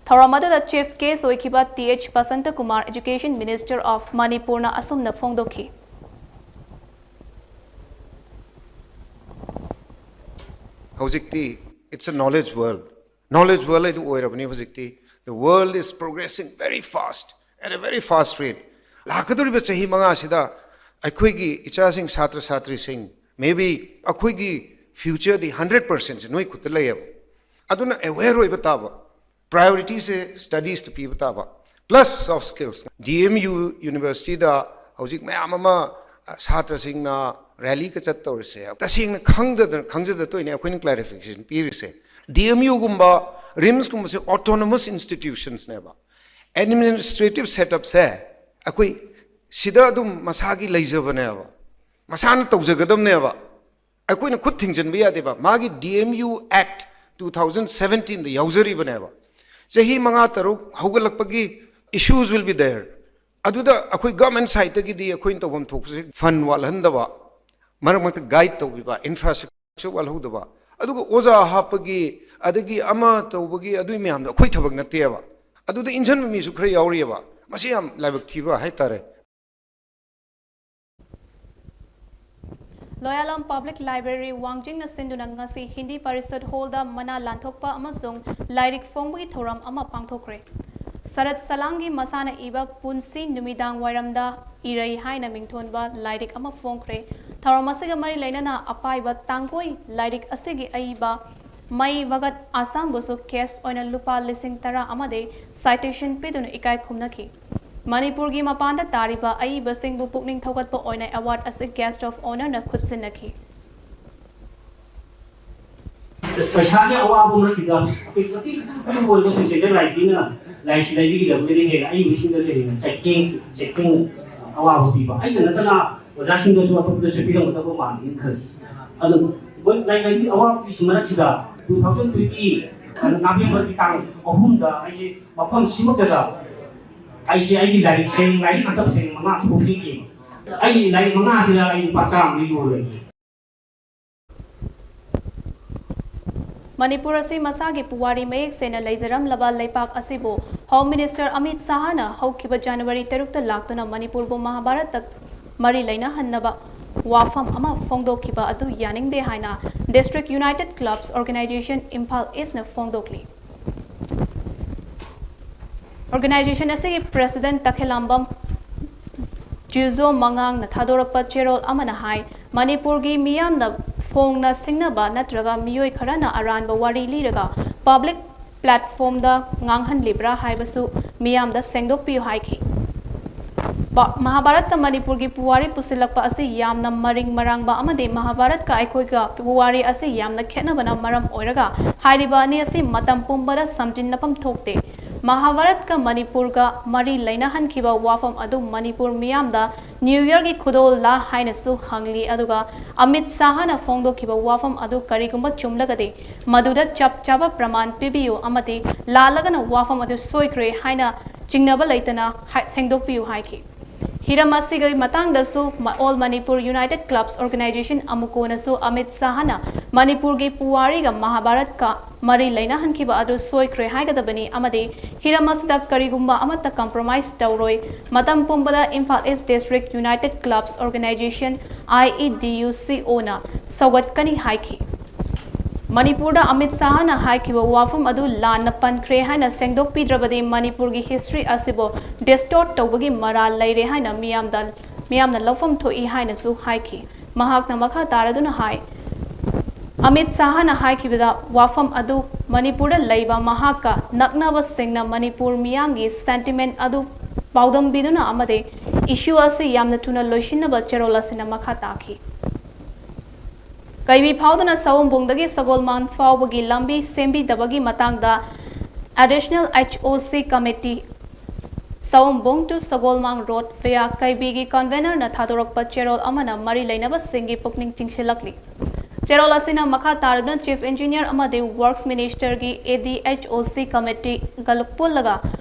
ꯊꯧꯔꯝ ꯑꯗꯨꯗ ꯆꯤꯐ ꯒꯦꯁ ꯑꯣꯏꯈꯤꯕ T H Basanta Kumar, Education Minister of ꯃꯅꯤꯄꯨꯔꯅ ꯑꯁꯨꯝꯅ ꯐꯣꯡꯗꯣꯛꯈꯤ꯫ ꯍꯧꯖꯤꯛꯇꯤ it's a knowledge world, knowledge world ꯍꯥꯏꯗꯨ ꯑꯣꯏꯔꯕꯅꯤ ꯍꯧꯖꯤꯛꯇꯤ꯫ The world is progressing very fast, at a very fast rate. ꯂꯥꯛꯀꯗꯧꯔꯤꯕ ꯆꯍꯤ ꯃꯉꯥꯁꯤꯗ ꯑꯩꯈꯣꯏꯒꯤ ꯏꯆꯥꯁꯤꯡ, ꯁꯥꯇ꯭ꯔ ꯁꯥꯇ꯭ꯔꯤꯁꯤꯡ, maybe ꯑꯩꯈꯣꯏꯒꯤ future ꯗꯤ hundred percent ꯁꯦ ꯅꯣꯏ ꯈꯨꯠꯇ ꯂꯩꯌꯦꯕ꯫ ꯑꯗꯨꯅ aware ꯑꯣꯏꯕ ꯇꯥꯕ, priority ꯁꯦ studies ꯇ ꯄꯤꯕ ꯇꯥꯕ, plus soft skills꯫ D M U University ꯗ ꯍꯧꯖꯤꯛ ꯃꯌꯥꯝ ꯑꯃ, ꯑ, ꯁꯥꯇ꯭ꯔꯁꯤꯡꯅ ꯔꯦꯂꯤꯒ ꯆꯠꯇꯧꯔꯤꯁꯦ ꯇꯁꯦꯡꯅ ꯈꯪꯗꯗꯅ, ꯈꯪꯖꯗ ꯇꯣꯏꯅꯦ ꯑꯩꯈꯣꯏꯅ ꯀ꯭ꯂꯦꯔꯤꯐꯤꯀꯦꯁꯟ ꯄꯤꯔꯤꯁꯦ꯫ ꯗꯤ ꯑꯦꯝ ꯌꯨꯒꯨꯝꯕ, ꯔꯤꯝꯁꯀꯨꯝꯕꯁꯦ ꯑꯣꯇꯣꯅꯣꯃꯁ ꯏꯟꯁꯇꯤꯇ꯭ꯌꯨꯁꯟꯁꯅꯦꯕ꯫ ꯑꯦꯗꯃꯤꯅꯤꯁꯇ꯭ꯔꯦꯇꯤꯞ ꯁꯦꯠꯑꯞꯁꯦ ꯑꯩꯈꯣꯏ ꯁꯤꯗ ꯑꯗꯨꯝ ꯃꯁꯥꯒꯤ ꯂꯩꯖꯕꯅꯦꯕ, ꯃꯁꯥꯅ ꯇꯧꯖꯒꯗꯕꯅꯦꯕ꯫ ꯑꯩꯈꯣꯏꯅ ꯈꯨꯠ ꯊꯤꯡꯖꯤꯟꯕ ꯌꯥꯗꯦꯕ꯫ ꯃꯥꯒꯤ ꯗꯤ ꯑꯦꯝ ꯌꯨ ꯑꯦꯛ ꯇꯨ ꯊꯥꯎꯖꯟ ꯁꯕꯦꯟꯇꯤꯟꯗ ꯌꯥꯎꯖꯔꯤꯕꯅꯦꯕ꯫ ꯆꯍꯤ ꯃꯉꯥ ꯇꯔꯨꯛ ꯍꯧꯒꯠꯂꯛꯄꯒꯤ ꯏꯁꯨꯁ ꯋꯤꯜ ꯕꯤ ꯗꯦꯌꯔ꯫ ꯑꯗꯨꯗ ꯑꯩꯈꯣꯏ ꯒꯚꯔꯟꯃꯦꯟꯠ ꯁꯥꯏꯠꯇꯒꯤꯗꯤ ꯑꯩꯈꯣꯏꯅ ꯇꯧꯐꯝ ꯊꯣꯛꯄꯁꯦ ꯐꯟ ꯋꯥꯠꯍꯟꯗꯕ, ꯃꯔꯛ ꯃꯔꯛꯇ ꯒꯥꯏꯗ ꯇꯧꯕꯤꯕ, ꯏꯟꯐ꯭ꯔꯥꯁ꯭ꯇ꯭ꯔꯛꯆꯔ ꯋꯥꯠꯍꯧꯗꯕ, ꯑꯗꯨꯒ ꯑꯣꯖꯥ ꯍꯥꯞꯄꯒꯤ, ꯑꯗꯒꯤ ꯑꯃ ꯇꯧꯕꯒꯤ, ꯑꯗꯨꯒꯤ ꯃꯌꯥꯝꯗꯣ ꯑꯩꯈꯣꯏ ꯊꯕꯛ ꯅꯠꯇꯦꯕ꯫ ꯑꯗꯨꯗ ꯏꯟꯁꯤꯟꯕ ꯃꯤꯁꯨ ꯈꯔ ꯌꯥꯎꯔꯤꯑꯕ꯫ ꯃꯁꯤ ꯌꯥꯝ ꯂꯥꯏꯕꯛ ꯊꯤꯕ ꯍꯥꯏꯇꯥꯔꯦ꯫ ꯂꯣꯌꯥꯂꯝ ꯄꯕ꯭ꯂꯤꯛ ꯂꯥꯏꯕ꯭ꯔꯦꯔꯤ ꯋꯥꯡꯖꯤꯡꯅ ꯁꯤꯟꯗꯨꯅ ꯉꯁꯤ ꯍꯤꯟꯗꯤ ꯄꯔꯤꯁꯠ ꯍꯣꯜꯗ ꯃꯅꯥ ꯂꯥꯟꯊꯣꯛꯄ ꯑꯃꯁꯨꯡ ꯂꯥꯏꯔꯤꯛ ꯐꯣꯡꯕꯒꯤ ꯊꯧꯔꯝ ꯑꯃ ꯄꯥꯡꯊꯣꯛꯈ꯭ꯔꯦ꯫ ꯁꯔꯠ ꯁꯂꯥꯡꯒꯤ ꯃꯁꯥꯅ ꯏꯕ ꯄꯨꯟꯁꯤ ꯅꯨꯃꯤꯗꯥꯡ ꯋꯥꯏꯔꯝꯗ ꯏꯔꯩ ꯍꯥꯏꯅ ꯃꯤꯡꯊꯣꯟꯕ ꯂꯥꯏꯔꯤꯛ ꯑꯃ ꯐꯣꯡꯈ꯭ꯔꯦ꯫ ꯊꯧꯔꯝ ꯑꯁꯤꯒ ꯃꯔꯤ ꯂꯩꯅꯅ ꯑꯄꯥꯏꯕ ꯇꯥꯡꯒꯣꯏ ꯂꯥꯏꯔꯤꯛ ꯑꯁꯤꯒꯤ ꯑꯏꯕ ꯃꯩ ꯚꯒꯠ ꯑꯁꯥꯡꯕꯨꯁꯨ ꯀꯦꯁ ꯑꯣꯏꯅ ꯂꯨꯄꯥ ꯂꯤꯁꯤꯡ ꯇꯔꯥ ꯑꯃꯗꯤ ꯁꯥꯏꯇꯦꯁꯟ ꯄꯤꯗꯨꯅ ꯏꯀꯥꯏ ꯈꯨꯝꯅꯈꯤ꯫ ꯃꯅꯤꯄꯨꯔꯒꯤ ꯃꯄꯥꯟꯗ ꯇꯥꯔꯤꯕ ꯑꯏꯕꯁꯤꯡꯕꯨ ꯄꯨꯛꯅꯤꯡ ꯊꯧꯒꯠꯄ ꯑꯣꯏꯅ ꯑꯦꯋꯥꯔꯗ ꯑꯁꯤ ꯒꯦꯁ꯭ꯠ ꯑꯣꯐ ꯑꯣꯅꯔꯅ ꯈꯨꯠꯁꯤꯟꯅꯈꯤ꯫ ꯄꯩꯁꯥꯒꯤ ꯑꯋꯥꯕ ꯃꯔꯛꯁꯤꯗ ꯑꯩꯈꯣꯏ ꯃꯇꯤꯛ ꯃꯇꯤꯛ ꯑꯣꯏꯕ ꯁꯣꯁꯥꯏꯇꯤ ꯂꯥꯏꯔꯤꯛꯁꯤꯅ ꯂꯥꯏꯔꯤꯛꯁꯤ ꯂꯩꯕꯤꯒꯗꯕꯅꯤꯅ ꯍꯦꯟꯅ ꯑꯏꯕꯁꯤꯡꯗꯁꯨ ꯍꯦꯟꯅ ꯆꯩꯊꯦꯡ ꯆꯩꯊꯦꯡ ꯑꯋꯥꯕ ꯄꯤꯕ ꯑꯩꯗ ꯅꯠꯇꯅ ꯑꯣꯖꯥꯁꯤꯡꯗꯁꯨ ꯑꯇꯣꯞꯄꯗꯁꯨ ꯄꯤꯔꯝꯒꯗꯕ ꯃꯥꯜꯂꯤ ꯈꯜꯂꯤ꯫ ꯑꯗꯨ ꯃꯣꯏ ꯂꯥꯏꯔꯤꯛ ꯂꯥꯏꯔꯤꯛꯀꯤ ꯑꯋꯥꯕꯒꯤ ꯃꯔꯛꯁꯤꯗ ꯇꯨ ꯊꯥꯎꯖꯟ ꯇ꯭ꯋꯦꯟꯇꯤ ꯅꯕꯦꯝꯕꯔꯒꯤ ꯇꯥꯡ ꯑꯍꯨꯝꯗ ꯑꯩꯁꯦ ꯃꯐꯝ ꯁꯤꯃꯛꯇꯗ ꯑꯩꯁꯦ ꯑꯩꯒꯤ ꯂꯥꯏꯔꯤꯛ ꯁꯩꯔꯦꯡ ꯂꯥꯏꯔꯤꯛ ꯃꯇꯝ ꯁꯩꯔꯦꯡ ꯃꯉꯥ ꯐꯣꯡꯖꯈꯤ꯫ ꯑꯩ ꯂꯥꯏꯔꯤꯛ ꯃꯉꯥꯁꯤꯗ ꯑꯩ ꯂꯨꯄꯥ ꯆꯥꯝꯃꯗ ꯌꯣꯜꯂꯒꯦ꯫ ꯃꯅꯤꯄꯨꯔ ꯑꯁꯤ ꯃꯁꯥꯒꯤ ꯄꯨꯋꯥꯔꯤ ꯃꯌꯦꯛ ꯁꯦꯡꯅ ꯂꯩꯖꯔꯝꯂꯕ ꯂꯩꯄꯥꯛ ꯑꯁꯤꯕꯨ ꯍꯣꯝ ꯃꯤꯅꯤꯁꯇꯔ ꯑꯃꯤꯠ ꯁꯥꯍꯅ ꯍꯧꯈꯤꯕ ꯖꯅꯋꯥꯔꯤ ꯇꯔꯨꯛꯇ ꯂꯥꯛꯇꯨꯅ ꯃꯅꯤꯄꯨꯔꯕꯨ ꯃꯍꯥꯚꯥꯔꯠꯇ ꯃꯔꯤ ꯂꯩꯅꯍꯟꯅꯕ ꯋꯥꯐꯝ ꯑꯃ ꯐꯣꯡꯗꯣꯛꯈꯤꯕ ꯑꯗꯨ ꯌꯥꯅꯤꯡꯗꯦ ꯍꯥꯏꯅ ꯗꯤꯁꯇ꯭ꯔꯤꯛ ꯌꯨꯅꯥꯏꯇꯦꯗ ꯀ꯭ꯂꯕꯁ ꯑꯣꯔꯒꯅꯥꯏꯖꯦꯁꯟ ꯏꯝꯐꯥꯜ ꯏꯁꯅ ꯐꯣꯡꯗꯣꯛꯂꯤ꯫ ꯑꯣꯔꯒꯅꯥꯏꯖꯦꯁꯟ ꯑꯁꯤꯒꯤ ꯄ꯭ꯔꯦꯁꯤꯗꯦꯟꯠ ꯇꯈꯦꯂꯥꯝꯕꯝ ꯖꯤꯖꯣ ꯃꯉꯥꯡꯅ ꯊꯥꯗꯣꯔꯛꯄ ꯆꯦꯔꯣꯜ ꯑꯃꯅ ꯍꯥꯏ, ꯃꯅꯤꯄꯨꯔꯒꯤ ꯃꯤꯌꯥꯝꯅ ꯐꯣꯡꯅ ꯁꯤꯡꯅꯕ ꯅꯠꯇ꯭ꯔꯒ ꯃꯤꯑꯣꯏ ꯈꯔꯅ ꯑꯔꯥꯟꯕ ꯋꯥꯔꯤ ꯂꯤꯔꯒ ꯄꯕ꯭ꯂꯤꯛ ꯄ꯭ꯂꯦꯠꯐꯣꯝꯗ ꯉꯥꯡꯍꯟꯂꯤꯕ꯭ꯔꯥ ꯍꯥꯏꯕꯁꯨ ꯃꯤꯌꯥꯝꯗ ꯁꯦꯡꯗꯣꯛꯄꯤꯌꯨ ꯍꯥꯏꯈꯤ꯫ ꯃꯍꯥꯚꯥꯔꯠꯇ ꯃꯅꯤꯄꯨꯔꯒꯤ ꯄꯨꯋꯥꯔꯤ ꯄꯨꯁꯤꯜꯂꯛꯄ ꯑꯁꯤ ꯌꯥꯝꯅ ꯃꯔꯤꯡ ꯃꯔꯥꯡꯕ ꯑꯃꯗꯤ ꯃꯍꯥꯚꯥꯔꯠꯀ ꯑꯩꯈꯣꯏꯒ ꯄꯨꯋꯥꯔꯤ ꯑꯁꯤ ꯌꯥꯝꯅ ꯈꯦꯠꯅꯕꯅ ꯃꯔꯝ ꯑꯣꯏꯔꯒ ꯍꯥꯏꯔꯤꯕ ꯑꯅꯤ ꯑꯁꯤ ꯃꯇꯝ ꯄꯨꯝꯕꯗ ꯁꯝꯖꯤꯟꯅꯐꯝ ꯊꯣꯛꯇꯦ꯫ ꯃꯍꯥꯚꯥꯔꯠꯀ ꯃꯅꯤꯄꯨꯔꯒ ꯃꯔꯤ ꯂꯩꯅꯍꯟꯈꯤꯕ ꯋꯥꯐꯝ ꯑꯗꯨ ꯃꯅꯤꯄꯨꯔ ꯃꯤꯌꯥꯝꯗ ꯅ꯭ꯌꯨ ꯌꯔꯒꯤ ꯈꯨꯗꯣꯜꯂ ꯍꯥꯏꯅꯁꯨ ꯍꯪꯂꯤ, ꯑꯗꯨꯒ ꯑꯃꯤꯠ ꯁꯥꯍꯅ ꯐꯣꯡꯗꯣꯛꯈꯤꯕ ꯋꯥꯐꯝ ꯑꯗꯨ ꯀꯔꯤꯒꯨꯝꯕ ꯆꯨꯝꯂꯒꯗꯤ ꯃꯗꯨꯗ ꯆꯞ ꯆꯥꯕ ꯄ꯭ꯔꯃꯥꯟ ꯄꯤꯕꯤꯌꯨ ꯑꯃꯗꯤ ꯂꯥꯜꯂꯒꯅ ꯋꯥꯐꯝ ꯑꯗꯨ ꯁꯣꯏꯈ꯭ꯔꯦ ꯍꯥꯏꯅ ꯆꯤꯡꯅꯕ ꯂꯩꯇꯅ ꯍꯥꯏ-, ꯁꯦꯡꯗꯣꯛꯄꯤꯌꯨ ꯍꯥꯏꯈꯤ꯫ ꯍꯤꯔꯝ ꯑꯁꯤꯒꯤ ꯃꯇꯥꯡꯗꯁꯨ ꯃ-, All Manipur United Clubs Organization, ꯑꯃꯨꯀꯣꯅꯁꯨ Amit ꯁꯥꯍꯅ ꯃꯅꯤꯄꯨꯔꯒꯤ ꯄꯨꯋꯥꯔꯤꯒ ꯃꯍꯥꯚꯥꯔꯠꯀ ꯃꯔꯤ ꯂꯩꯅꯍꯟꯈꯤꯕ ꯑꯗꯨ ꯁꯣꯏꯈ꯭ꯔꯦ ꯍꯥꯏꯒꯗꯕꯅꯤ ꯑꯃꯗꯤ ꯍꯤꯔꯝ ꯑꯁꯤꯗ ꯀꯔꯤꯒꯨꯝꯕ ꯑꯃꯠꯇ compromise ꯇꯧꯔꯣꯏ꯫ ꯃꯇꯝ ꯄꯨꯝꯕꯗ Imphal East District United Clubs Organization, I E D U C O, ꯅ ꯁꯧꯒꯠꯀꯅꯤ ꯍꯥꯏꯈꯤ꯫ ꯃꯅꯤꯄꯨꯔꯗ ꯑꯃꯤꯠ ꯁꯥꯍꯅ ꯍꯥꯏꯈꯤꯕ ꯋꯥꯐꯝ ꯑꯗꯨ ꯂꯥꯟꯅ ꯄꯟꯈ꯭ꯔꯦ ꯍꯥꯏꯅ ꯁꯦꯡꯗꯣꯛꯄꯤꯗ꯭ꯔꯕꯗꯤ ꯃꯅꯤꯄꯨꯔꯒꯤ history ꯑꯁꯤꯕꯨ distort ꯇꯧꯕꯒꯤ ꯃꯔꯥꯜ ꯂꯩꯔꯦ ꯍꯥꯏꯅ ꯃꯤꯌꯥꯝꯗ, ꯃꯤꯌꯥꯝꯅ ꯂꯧꯐꯝ ꯊꯣꯛꯏ ꯍꯥꯏꯅꯁꯨ ꯍꯥꯏꯈꯤ꯫ ꯃꯍꯥꯛꯅ ꯃꯈꯥ ꯇꯥꯔꯗꯨꯅ ꯍꯥꯏ, ꯑꯃꯤꯠ ꯁꯥꯍꯅ ꯍꯥꯏꯈꯤꯕꯗ ꯋꯥꯐꯝ ꯑꯗꯨ ꯃꯅꯤꯄꯨꯔꯗ ꯂꯩꯕ ꯃꯍꯥꯛꯀ ꯅꯛꯅꯕꯁꯤꯡꯅ ꯃꯅꯤꯄꯨꯔ ꯃꯤꯌꯥꯝꯒꯤ sentiment ꯑꯗꯨ ꯄꯥꯎꯗꯝꯕꯤꯗꯨꯅ ꯑꯃꯗꯤ issue ꯑꯁꯤ ꯌꯥꯝꯅ ꯊꯨꯅ ꯂꯣꯏꯁꯤꯟꯅꯕ ꯆꯦꯔꯣꯜ ꯑꯁꯤꯅ ꯃꯈꯥ ꯇꯥꯈꯤ꯫ ꯀꯩꯕꯤ ꯐꯥꯎꯗꯨꯅ ꯁꯑꯣꯝꯕꯨꯡꯗꯒꯤ ꯁꯒꯣꯜꯃꯥꯡ ꯐꯥꯎꯕꯒꯤ ꯂꯝꯕꯤ ꯁꯦꯝꯕꯤꯗꯕꯒꯤ ꯃꯇꯥꯡꯗ Additional H O C Committee, ꯁꯑꯣꯝꯕꯨꯡ to ꯁꯒꯣꯜꯃꯥꯡ road via ꯀꯩꯕꯤꯒꯤ convener ꯅ ꯊꯥꯗꯣꯔꯛꯄ ꯆꯦꯔꯣꯜ ꯑꯃꯅ ꯃꯔꯤ ꯂꯩꯅꯕꯁꯤꯡꯒꯤ ꯄꯨꯛꯅꯤꯡ ꯆꯤꯡꯁꯤꯜꯂꯛꯂꯤ꯫ ꯆꯦꯔꯣꯜ ꯑꯁꯤꯅ ꯃꯈꯥ ꯇꯥꯔꯗꯨꯅ Chief Engineer ꯑꯃꯗꯤ Works Minister ꯒꯤ A D H O C Committee ꯒ ꯄꯨꯜꯂꯒ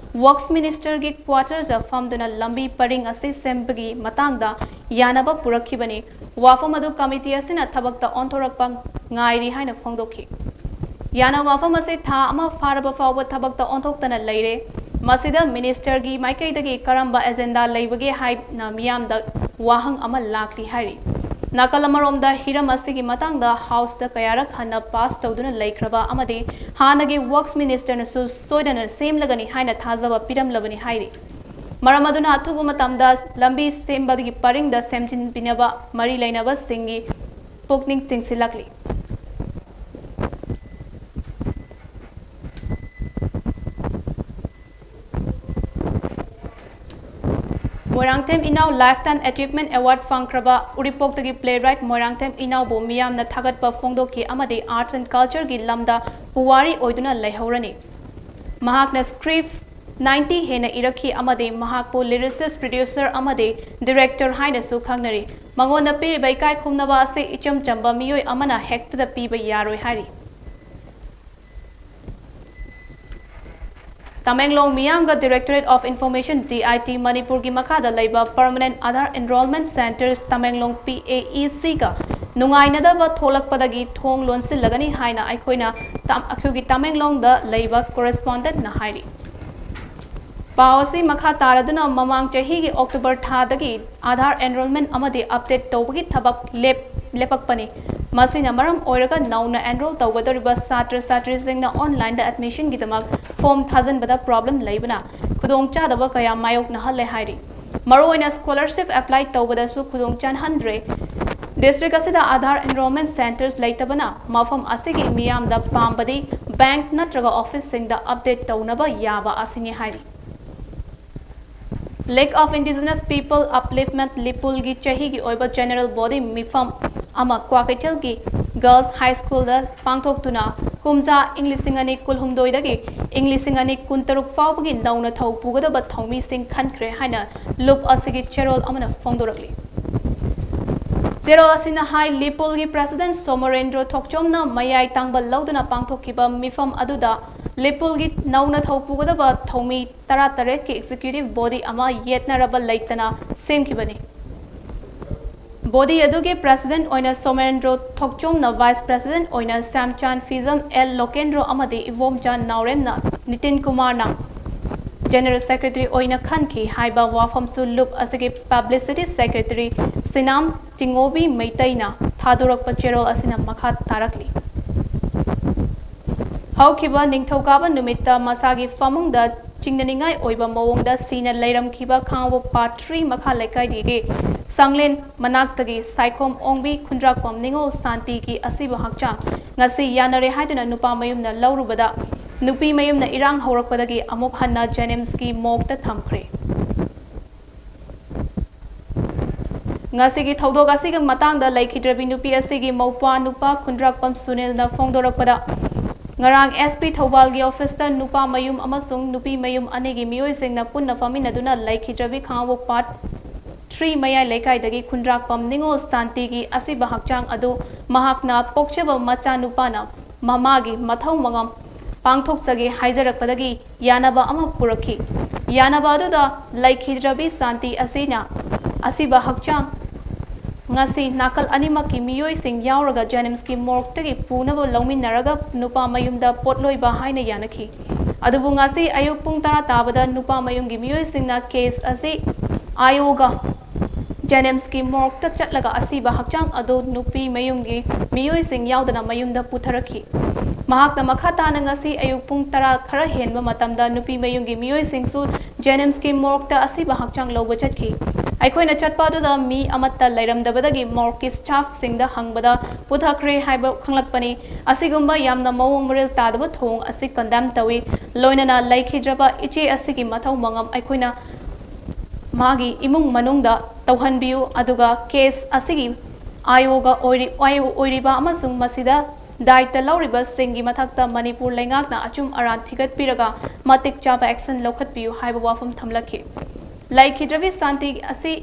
Works Minister ꯒꯤ quarters ꯇ ꯐꯝꯗꯨꯅ ꯂꯝꯕꯤ ꯄꯔꯤꯡ ꯑꯁꯤ ꯁꯦꯝꯕꯒꯤ ꯃꯇꯥꯡꯗ ꯌꯥꯅꯕ ꯄꯨꯔꯛꯈꯤꯕꯅꯤ꯫ ꯋꯥꯐꯝ ꯑꯗꯨ committee ꯑꯁꯤꯅ ꯊꯕꯛꯇ ꯑꯣꯟꯊꯣꯔꯛꯄ ꯉꯥꯏꯔꯤ ꯍꯥꯏꯅ ꯐꯣꯡꯗꯣꯛꯈꯤ꯫ ꯌꯥꯅꯕ ꯋꯥꯐꯝ ꯑꯁꯤ ꯊꯥ ꯑꯃ ꯐꯥꯔꯕ ꯐꯥꯎꯕ ꯊꯕꯛꯇ ꯑꯣꯟꯊꯣꯛꯇꯅ ꯂꯩꯔꯦ꯫ ꯃꯁꯤꯗ minister ꯒꯤ ꯃꯥꯏꯀꯩꯗꯒꯤ ꯀꯔꯝꯕ agenda ꯂꯩꯕꯒꯦ ꯍꯥꯏꯅ ꯃꯤꯌꯥꯝꯗ ꯋꯥꯍꯪ ꯑꯃ ꯂꯥꯛꯂꯤ ꯍꯥꯏꯔꯤ꯫ ꯅꯥꯀꯜ ꯑꯃꯔꯣꯝꯗ ꯍꯤꯔꯝ ꯑꯁꯤꯒꯤ ꯃꯇꯥꯡꯗ House ꯇ ꯀꯌꯥꯔꯛ ꯍꯟꯅ pass ꯇꯧꯗꯨꯅ ꯂꯩꯈ꯭ꯔꯕ ꯑꯃꯗꯤ ꯍꯥꯟꯅꯒꯤ Works Minister ꯅꯁꯨ ꯁꯣꯏꯗꯅ ꯁꯦꯝꯂꯒꯅꯤ ꯍꯥꯏꯅ ꯊꯥꯖꯕ ꯄꯤꯔꯝꯂꯕꯅꯤ ꯍꯥꯏꯔꯤ꯫ ꯃꯔꯝ ꯑꯗꯨꯅ ꯑꯊꯨꯕ ꯃꯇꯝꯗ ꯂꯝꯕꯤ ꯁꯦꯝꯕꯒꯤ ꯄꯔꯤꯡꯗ ꯁꯦꯝꯖꯤꯟꯕꯤꯅꯕ ꯃꯔꯤ ꯂꯩꯅꯕꯁꯤꯡꯒꯤ ꯄꯨꯛꯅꯤꯡ ꯆꯤꯡꯁꯤꯜꯂꯛꯂꯤ꯫ ꯃꯣꯏꯔꯥꯡꯊꯦꯝ ꯏꯅꯥꯎ Lifetime Achievement Award ꯐꯪꯈ꯭ꯔꯕ ꯎꯔꯤꯄꯣꯛꯇꯒꯤ playwright Moirangthem ꯏꯅꯥꯎꯕꯨ ꯃꯤꯌꯥꯝꯅ ꯊꯥꯒꯠꯄ ꯐꯣꯡꯗꯣꯛꯈꯤ ꯑꯃꯗꯤ Arts and Cultureꯒꯤ ꯂꯝꯗ ꯄꯨꯋꯥꯔꯤ ꯑꯣꯏꯗꯨꯅ ꯂꯩꯍꯧꯔꯅꯤ꯫ ꯃꯍꯥꯛꯅ script ninety ꯍꯦꯟꯅ ꯏꯔꯛꯈꯤ ꯑꯃꯗꯤ ꯃꯍꯥꯛꯄꯨ lyricist, producer ꯑꯃꯗꯤ director ꯍꯥꯏꯅꯁꯨ ꯈꯪꯅꯔꯤ꯫ ꯃꯉꯣꯟꯗ ꯄꯤꯔꯤꯕ ꯏꯀꯥꯏ ꯈꯨꯝꯅꯕ ꯑꯁꯤ ꯏꯆꯝ ꯆꯝꯕ ꯃꯤꯑꯣꯏ ꯑꯃꯅ ꯍꯦꯛꯇꯗ ꯄꯤꯕ ꯌꯥꯔꯣꯏ ꯍꯥꯏꯔꯤ꯫ Tamenglong ꯃꯤꯌꯥꯝꯒ Directorate of Information, D I T, ꯃꯅꯤꯄꯨꯔꯒꯤ ꯃꯈꯥꯗ ꯂꯩꯕ Permanent Aadhaar Enrollment Centres Tamenglong, P A E C, ꯒ ꯅꯨꯡꯉꯥꯏꯅꯗꯕ ꯊꯣꯛꯂꯛꯄꯗꯒꯤ ꯊꯣꯡ ꯂꯣꯟꯁꯤꯜꯂꯒꯅꯤ ꯍꯥꯏꯅ ꯑꯩꯈꯣꯏꯅ ꯇꯝ-, ꯑꯩꯈꯣꯏꯒꯤ ꯇꯃꯦꯡꯂꯣꯡꯗ ꯂꯩꯕ correspondentꯅ ꯍꯥꯏꯔꯤ꯫ ꯄꯥꯎ ꯑꯁꯤ ꯃꯈꯥ ꯇꯥꯔꯗꯨꯅ ꯃꯃꯥꯡ ꯆꯍꯤꯒꯤ October ꯊꯥꯗꯒꯤ Aadhaar enrollment ꯑꯃꯗꯤ update ꯇꯧꯕꯒꯤ ꯊꯕꯛ ꯂꯦꯞ-, ꯂꯦꯞꯄꯛꯄꯅꯤ꯫ ꯃꯁꯤꯅ ꯃꯔꯝ ꯑꯣꯏꯔꯒ ꯅꯧꯅ enroll ꯇꯧꯒꯗꯧꯔꯤꯕ ꯁꯥꯇ꯭ꯔ ꯁꯥꯇ꯭ꯔꯤꯁꯤꯡꯅ onlineꯗ admissionꯒꯤꯗꯃꯛ form ꯊꯥꯖꯤꯟꯕꯗ problem ꯂꯩꯕꯅ ꯈꯨꯗꯣꯡꯆꯥꯗꯕ ꯀꯌꯥ ꯃꯥꯌꯣꯛꯅꯍꯜꯂꯦ ꯍꯥꯏꯔꯤ꯫ ꯃꯔꯨꯑꯣꯏꯅ scholarship apply ꯇꯧꯕꯗꯁꯨ ꯈꯨꯗꯣꯡ ꯆꯥꯍꯟꯗ꯭ꯔꯦ꯫ District ꯑꯁꯤꯗ Aadhaar enrollment centres ꯂꯩꯇꯕꯅ ꯃꯐꯝ ꯑꯁꯤꯒꯤ ꯃꯤꯌꯥꯝꯗ ꯄꯥꯝꯕꯗꯤ bank ꯅꯠꯇ꯭ꯔꯒ officeꯁꯤꯡꯗ update ꯇꯧꯅꯕ ꯌꯥꯕ ꯑꯁꯤꯅꯤ ꯍꯥꯏꯔꯤ꯫ League of Indigenous People Upliftment, ꯂꯤꯄꯨꯜꯒꯤ ꯆꯍꯤꯒꯤ ꯑꯣꯏꯕ general body ꯃꯤꯐꯝ ꯑꯃ ꯀ꯭ꯋꯥꯀꯩꯊꯦꯜꯒꯤ Girls High Schoolꯗ ꯄꯥꯡꯊꯣꯛꯇꯨꯅ ꯀꯨꯝꯖꯥ ꯏꯪ ꯂꯤꯁꯤꯡ ꯑꯅꯤ ꯀꯨꯟꯍꯨꯝꯗꯣꯏꯗꯒꯤ ꯏꯪ ꯂꯤꯁꯤꯡ ꯑꯅꯤ ꯀꯨꯟꯇꯔꯨꯛ ꯐꯥꯎꯕꯒꯤ ꯅꯧꯅ ꯊꯧ ꯄꯨꯒꯗꯕ ꯊꯧꯃꯤꯁꯤꯡ ꯈꯟꯈ꯭ꯔꯦ ꯍꯥꯏꯅ ꯂꯨꯞ ꯑꯁꯤꯒꯤ ꯆꯦꯔꯣꯜ ꯑꯃꯅ ꯐꯣꯡꯗꯣꯔꯛꯂꯤ꯫ ꯆꯦꯔꯣꯜ ꯑꯁꯤꯅ ꯍꯥꯏ, ꯂꯤꯄꯨꯜꯒꯤ President ꯁꯣꯃꯣꯔꯦꯟꯗ꯭ꯔꯣ ꯊꯣꯛꯆꯣꯝꯅ ꯃꯌꯥꯏ ꯇꯥꯡꯕ ꯂꯧꯗꯨꯅ ꯄꯥꯡꯊꯣꯛꯈꯤꯕ ꯃꯤꯐꯝ ꯑꯗꯨꯗ ꯂꯤꯄꯨꯜꯒꯤ ꯅꯧꯅ ꯊꯧ ꯄꯨꯒꯗꯕ ꯊꯧꯃꯤ ꯇꯔꯥꯇꯔꯦꯠꯀꯤ executive body ꯑꯃ ꯌꯦꯠꯅꯔꯕ ꯂꯩꯇꯅ ꯁꯦꯝꯈꯤꯕꯅꯤ꯫ Body ꯑꯗꯨꯒꯤ President ꯑꯣꯏꯅ ꯁꯣꯃꯦꯟꯗ꯭ꯔꯣ ꯊꯣꯛꯆꯣꯝꯅ, Vice President ꯑꯣꯏꯅ ꯁ꯭ꯌꯥꯝꯆꯥꯟ ꯐꯤꯖꯝ, ꯑꯦꯜ ꯂꯣꯀꯦꯟꯗ꯭ꯔꯣ ꯑꯃꯗꯤ ꯏꯕꯣꯝꯆꯥꯟ ꯅꯥꯎꯔꯦꯝꯅ ꯅꯤꯇꯤꯟ ꯀꯨꯃꯥꯔꯅ General Secretary ꯑꯣꯏꯅ ꯈꯟꯈꯤ ꯍꯥꯏꯕ ꯋꯥꯐꯝꯁꯨ ꯂꯨꯞ ꯑꯁꯤꯒꯤ Publicity Secretary ꯁꯤꯅꯥꯝ ꯇꯤꯉꯣꯕꯤ ꯃꯩꯇꯩꯅ ꯊꯥꯗꯣꯔꯛꯄ ꯆꯦꯔꯣꯜ ꯑꯁꯤꯅ ꯃꯈꯥ ꯇꯥꯔꯛꯂꯤ꯫ ꯍꯧꯈꯤꯕ ꯅꯤꯡꯊꯧꯀꯥꯕ ꯅꯨꯃꯤꯠꯇ ꯃꯁꯥꯒꯤ ꯐꯃꯨꯡꯗ ꯆꯤꯡꯅꯅꯤꯡꯉꯥꯏ ꯑꯣꯏꯕ ꯃꯑꯣꯡꯗ ꯁꯤꯅ ꯂꯩꯔꯝꯈꯤꯕ ꯈꯥꯡꯉꯕꯣꯛ Part three ꯃꯈꯥ ꯂꯩꯀꯥꯏꯗꯒꯤ ꯁꯪꯂꯦꯟ ꯃꯅꯥꯛꯇꯒꯤ ꯁꯥꯏꯈꯣꯝ ꯑꯣꯡꯕꯤ, ꯈꯨꯟꯗ꯭ꯔꯥꯛꯄꯝ ꯅꯤꯉꯣꯜ ꯁꯥꯟꯇꯤꯒꯤ ꯑꯁꯤꯕ ꯍꯛꯆꯥꯡ ꯉꯁꯤ ꯌꯥꯅꯔꯦ ꯍꯥꯏꯗꯨꯅ ꯅꯨꯄꯥ ꯃꯌꯨꯝꯅ ꯂꯧꯔꯨꯕꯗ, ꯅꯨꯄꯤ ꯃꯌꯨꯝꯅ ꯏꯔꯥꯡ ꯍꯧꯔꯛꯄꯗꯒꯤ ꯑꯃꯨꯛ ꯍꯟꯅ JNIMSꯀꯤ morgueꯇ ꯊꯝꯈ꯭ꯔꯦ꯫ ꯉꯁꯤꯒꯤ ꯊꯧꯗꯣꯛ ꯑꯁꯤꯒꯤ ꯃꯇꯥꯡꯗ ꯂꯩꯈꯤꯗ꯭ꯔꯕꯤ ꯅꯨꯄꯤ ꯑꯁꯤꯒꯤ ꯃꯧꯄ꯭ꯋꯥ ꯅꯨꯄꯥ ꯈꯨꯟꯗ꯭ꯔꯥꯛꯄꯝ ꯁꯨꯅꯤꯜꯅ ꯐꯣꯡꯗꯣꯔꯛꯄꯗ, ꯉꯔꯥꯡ ꯑꯦꯁ ꯄꯤ ꯊꯧꯕꯥꯜꯒꯤ ꯑꯣꯐꯤꯁꯇ ꯅꯨꯄꯥ ꯃꯌꯨꯝ ꯑꯃꯁꯨꯡ ꯅꯨꯄꯤ ꯃꯌꯨꯝ ꯑꯅꯤꯒꯤ ꯃꯤꯑꯣꯏꯁꯤꯡꯅ ꯄꯨꯟꯅ ꯐꯝꯃꯤꯟꯅꯗꯨꯅ ꯂꯩꯈꯤꯗ꯭ꯔꯕꯤ ꯈꯥꯉꯕꯣꯛ ꯄꯥꯔꯠ ꯊ꯭ꯔꯤ ꯃꯌꯥꯏ ꯂꯩꯀꯥꯏꯗꯒꯤ ꯈꯨꯟꯗ꯭ꯔꯥꯛꯄꯝ ꯅꯤꯉꯣꯜ ꯁꯥꯟꯇꯤꯒꯤ ꯑꯁꯤꯕ ꯍꯛꯆꯥꯡ ꯑꯗꯨ ꯃꯍꯥꯛꯅ ꯄꯣꯛꯆꯕ ꯃꯆꯥꯅꯨꯄꯥꯅ ꯃꯃꯥꯒꯤ ꯃꯊꯧ ꯃꯉꯝ ꯄꯥꯡꯊꯣꯛꯆꯒꯦ ꯍꯥꯏꯖꯔꯛꯄꯗꯒꯤ ꯌꯥꯅꯕ ꯑꯃ ꯄꯨꯔꯛꯈꯤ꯫ ꯌꯥꯅꯕ ꯑꯗꯨꯗ ꯂꯩꯈꯤꯗ꯭ꯔꯕꯤ ꯁꯥꯟꯇꯤ ꯑꯁꯤꯅ ꯑꯁꯤꯕ ꯍꯛꯆꯥꯡ ꯉꯁꯤ ꯅꯥꯀꯜ ꯑꯅꯤꯃꯛꯀꯤ ꯃꯤꯑꯣꯏꯁꯤꯡ ꯌꯥꯎꯔꯒ ꯖꯦꯅꯤꯝꯁꯀꯤ ꯃꯣꯔꯒꯇꯒꯤ ꯄꯨꯅꯕ ꯂꯧꯃꯤꯟꯅꯔꯒ ꯅꯨꯄꯥ ꯃꯌꯨꯝꯗ ꯄꯣꯠꯂꯣꯏꯕ ꯍꯥꯏꯅ ꯌꯥꯅꯈꯤ꯫ ꯑꯗꯨꯕꯨ ꯉꯁꯤ ꯑꯌꯨꯛ ꯄꯨꯡ ꯇꯔꯥ ꯇꯥꯕꯗ ꯅꯨꯄꯥ ꯃꯌꯨꯝꯒꯤ ꯃꯤꯑꯣꯏꯁꯤꯡꯅ ꯀꯦꯁ ꯑꯁꯤ ꯑꯥꯏꯑꯣꯒ ꯖꯦꯅꯤꯝꯁꯀꯤ ꯃꯣꯔꯒꯇ ꯆꯠꯂꯒ ꯑꯁꯤꯕ ꯍꯛꯆꯥꯡ ꯑꯗꯨ ꯅꯨꯄꯤ ꯃꯌꯨꯝꯒꯤ ꯃꯤꯑꯣꯏꯁꯤꯡ ꯌꯥꯎꯗꯅ ꯃꯌꯨꯝꯗ ꯄꯨꯊꯔꯛꯈꯤ꯫ ꯃꯍꯥꯛꯅ ꯃꯈꯥ ꯇꯥꯅ ꯉꯁꯤ ꯑꯌꯨꯛ ꯄꯨꯡ ꯇꯔꯥ ꯈꯔ ꯍꯦꯟꯕ ꯃꯇꯝꯗ ꯅꯨꯄꯤ ꯃꯌꯨꯝꯒꯤ ꯃꯤꯑꯣꯏꯁꯤꯡꯁꯨ ꯖꯦꯅꯤꯝꯁꯀꯤ ꯃꯣꯔꯒꯇ ꯑꯁꯤꯕ ꯍꯛꯆꯥꯡ ꯂꯧꯕ ꯆꯠꯈꯤ꯫ ꯑꯩꯈꯣꯏꯅ ꯆꯠꯄ ꯑꯗꯨꯗ ꯃꯤ ꯑꯃꯠꯇ ꯂꯩꯔꯝꯗꯕꯗꯒꯤ ꯃꯣꯔꯒꯀꯤ ꯁ꯭ꯇꯥꯐꯁꯤꯡꯗ ꯍꯪꯕꯗ ꯄꯨꯊꯈ꯭ꯔꯦ ꯍꯥꯏꯕ ꯈꯪꯂꯛꯄꯅꯤ꯫ ꯑꯁꯤꯒꯨꯝꯕ ꯌꯥꯝꯅ ꯃꯑꯣꯡ ꯃꯔꯤꯜ ꯇꯥꯗꯕ ꯊꯧꯑꯣꯡ ꯑꯁꯤ ꯀꯟꯗꯦꯝ ꯇꯧꯏ꯫ ꯂꯣꯏꯅꯅ ꯂꯩꯈꯤꯗ꯭ꯔꯕ ꯏꯆꯦ ꯑꯁꯤꯒꯤ ꯃꯊꯧ ꯃꯉꯝ ꯑꯩꯈꯣꯏꯅ ꯃꯥꯒꯤ ꯏꯃꯨꯡ ꯃꯅꯨꯡꯗ ꯇꯧꯍꯟꯕꯤꯌꯨ, ꯑꯗꯨꯒ ꯀꯦꯁ ꯑꯁꯤꯒꯤ ꯑꯥꯏꯑꯣꯒ ꯑꯣꯏꯔꯤ-, ꯑꯥꯏꯑꯣ ꯑꯣꯏꯔꯤꯕ ꯑꯃꯁꯨꯡ ꯃꯁꯤꯗ ꯗꯥꯏꯇ ꯂꯧꯔꯤꯕꯁꯤꯡꯒꯤ ꯃꯊꯛꯇ ꯃꯅꯤꯄꯨꯔ ꯂꯩꯉꯥꯛꯅ ꯑꯆꯨꯝ ꯑꯔꯥꯟ ꯊꯤꯒꯠꯄꯤꯔꯒ ꯃꯇꯤꯛ ꯆꯥꯕ ꯑꯦꯛꯁꯟ ꯂꯧꯈꯠꯄꯤꯌꯨ ꯍꯥꯏꯕ ꯋꯥꯐꯝ ꯊꯝꯂꯛꯈꯤ꯫ ꯂꯩꯈꯤꯗ꯭ꯔꯕꯤ ꯁꯥꯟꯇꯤ ꯑꯁꯤ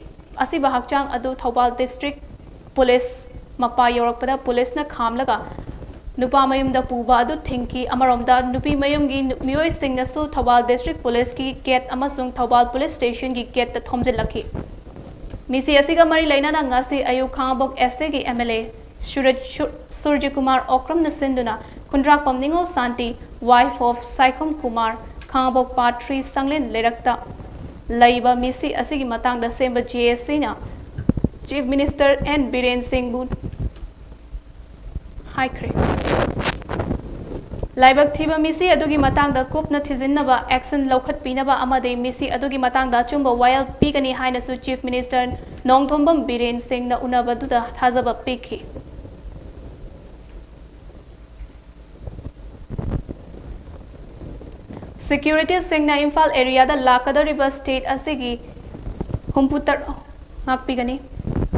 ꯑꯁꯤꯕ ꯍꯛꯆꯥꯡ ꯑꯗꯨ ꯊꯧꯕꯥꯜ ꯗꯤꯁꯇ꯭ꯔꯤꯛ ꯄꯨꯂꯤꯁ ꯃꯄꯥ ꯌꯧꯔꯛꯄꯗ ꯄꯨꯂꯤꯁꯅ ꯈꯥꯝꯂꯒ ꯅꯨꯄꯥ ꯃꯌꯨꯝꯗ ꯄꯨꯕ ꯑꯗꯨ ꯊꯤꯡꯈꯤ꯫ ꯑꯃꯔꯣꯝꯗ ꯅꯨꯄꯤ ꯃꯌꯨꯝꯒꯤ ꯅꯨ-, ꯃꯤꯑꯣꯏꯁꯤꯡꯅꯁꯨ ꯊꯧꯕꯥꯜ ꯗꯤꯁꯇ꯭ꯔꯤꯛ ꯄꯨꯂꯤꯁꯀꯤ ꯒꯦꯠ ꯑꯃꯁꯨꯡ ꯊꯧꯕꯥꯜ ꯄꯨꯂꯤꯁ ꯁ꯭ꯇꯦꯁꯟꯒꯤ ꯒꯦꯠꯇ ꯊꯣꯝꯖꯤꯜꯂꯛꯈꯤ꯫ ꯃꯤꯁꯤ ꯑꯁꯤꯒ ꯃꯔꯤ ꯂꯩꯅꯅ ꯉꯁꯤ ꯑꯌꯨꯛ ꯈꯥꯉꯕꯣꯛ ꯑꯦꯁ ꯑꯦꯒꯤ ꯑꯦꯝ ꯑꯦꯜ ꯑꯦ ꯁꯨꯔꯖ-, ꯁꯨ-, ꯁꯨꯔꯖꯤꯀꯨꯃꯥꯔ ꯑꯣꯀ꯭ꯔꯝꯅ ꯁꯤꯟꯗꯨꯅ ꯈꯨꯟꯗ꯭ꯔꯥꯛꯄꯝ ꯅꯤꯉꯣꯜ ꯁꯥꯟꯇꯤ, wife of ꯁꯥꯏꯈꯣꯝ ꯀꯨꯃꯥꯔ, ꯈꯥꯉꯕꯣꯛ ꯄꯥꯔꯠ ꯊ꯭ꯔꯤ ꯁꯪꯂꯦꯟ ꯂꯩꯔꯛꯇ ꯂꯩꯕ ꯃꯤꯁꯤ ꯑꯁꯤꯒꯤ ꯃꯇꯥꯡꯗ ꯁꯦꯝꯕ ꯖꯦ ꯑꯦ ꯁꯤꯅ ꯆꯤꯐ ꯃꯤꯅꯤꯁꯇꯔ ꯑꯦꯟ ꯕꯤꯔꯦꯟ ꯁꯤꯡꯕꯨ ꯍꯥꯏꯈ꯭ꯔꯦ꯫ ꯂꯥꯏꯕꯛ ꯊꯤꯕ ꯃꯤꯁꯤ ꯑꯗꯨꯒꯤ ꯃꯇꯥꯡꯗ ꯀꯨꯞꯅ ꯊꯤꯖꯤꯟꯅꯕ ꯑꯦꯛꯁꯟ ꯂꯧꯈꯠꯄꯤꯅꯕ ꯑꯃꯗꯤ ꯃꯤꯁꯤ ꯑꯗꯨꯒꯤ ꯃꯇꯥꯡꯗ ꯑꯆꯨꯝꯕ ꯋꯥꯌꯦꯜ ꯄꯤꯒꯅꯤ ꯍꯥꯏꯅꯁꯨ ꯆꯤꯐ ꯃꯤꯅꯤꯁꯇꯔ ꯅꯣꯡꯊꯣꯝꯕꯝ ꯕꯤꯔꯦꯟ ꯁꯤꯡꯅ ꯎꯅꯕꯗꯨꯗ ꯊꯥꯖꯕ ꯄꯤꯈꯤ꯫ ꯁꯦꯀ꯭ꯌꯨꯔꯤꯇꯤꯁꯁꯤꯡꯅ ꯏꯝꯐꯥꯜ ꯑꯦꯔꯤꯌꯥꯗ ꯂꯥꯛꯀꯗꯧꯔꯤꯕ ꯁ꯭ꯇꯦꯠ ꯑꯁꯤꯒꯤ ꯍꯨꯝꯐꯨ ꯇꯔꯨꯛ ꯉꯥꯛꯄꯤꯒꯅꯤ꯫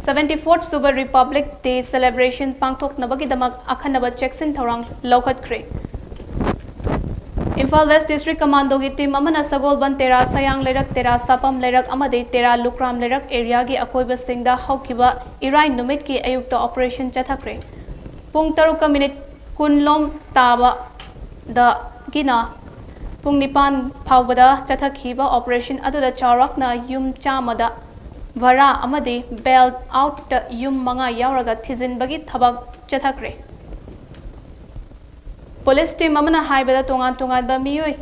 ꯁꯚꯦꯟꯇꯤ ꯐꯣꯔꯠ ꯁꯨꯕ ꯔꯤꯄꯕ꯭ꯂꯤꯛ ꯗꯦ ꯁꯦꯂꯦꯕ꯭ꯔꯦꯁꯟ ꯄꯥꯡꯊꯣꯛꯅꯕꯒꯤꯗꯃꯛ ꯑꯈꯟꯅꯕ ꯆꯦꯛꯁꯤꯟ ꯊꯧꯔꯥꯡ ꯂꯧꯈꯠꯈ꯭ꯔꯦ꯫ ꯏꯝꯐꯥꯜ ꯋꯦꯁ ꯗꯤꯁꯇ꯭ꯔꯤꯛ ꯀꯃꯥꯟꯗꯣꯒꯤ ꯇꯤꯝ ꯑꯃꯅ ꯁꯒꯣꯜꯕꯟ ꯇꯦꯔꯥ, ꯁꯌꯥꯡ ꯂꯩꯔꯛ, ꯇꯦꯔꯥ ꯁꯥꯄꯝ ꯂꯩꯔꯛ ꯑꯃꯗꯤ ꯇꯦꯔꯥ ꯂꯨꯀ꯭ꯔꯥꯝ ꯂꯩꯔꯛ ꯑꯦꯔꯤꯌꯥꯒꯤ ꯑꯀꯣꯏꯕꯁꯤꯡꯗ ꯍꯧꯈꯤꯕ ꯏꯔꯥꯏ ꯅꯨꯃꯤꯠꯀꯤ ꯑꯌꯨꯛꯇ ꯑꯣꯄꯔꯦꯁꯟ ꯆꯠꯊꯈ꯭ꯔꯦ꯫ ꯄꯨꯡ ꯇꯔꯨꯛꯀ ꯃꯤꯅꯤꯠ ꯀꯨꯟ ꯂꯣꯝ ꯇꯥꯕꯗꯒꯤꯅ ꯄꯨꯡ ꯅꯤꯄꯥꯟ ꯐꯥꯎꯕꯗ ꯆꯠꯊꯈꯤꯕ ꯑꯣꯄꯔꯦꯁꯟ ꯑꯗꯨꯗ ꯆꯥꯎꯔꯥꯛꯅ ꯌꯨꯝ ꯆꯥꯝꯃꯗ ꯚꯔꯥ ꯑꯃꯗꯤ ꯕꯦꯜ ꯑꯥꯎꯠꯇ ꯌꯨꯝ ꯃꯉꯥ ꯌꯥꯎꯔꯒ ꯊꯤꯖꯤꯟꯕꯒꯤ ꯊꯕꯛ ꯆꯠꯊꯈ꯭ꯔꯦ꯫ ꯄꯨꯂꯤꯁ ꯇꯤꯝ ꯑꯃꯅ ꯍꯥꯏꯕꯗ ꯇꯣꯉꯥꯟ ꯇꯣꯉꯥꯟꯕ ꯃꯤꯑꯣꯏ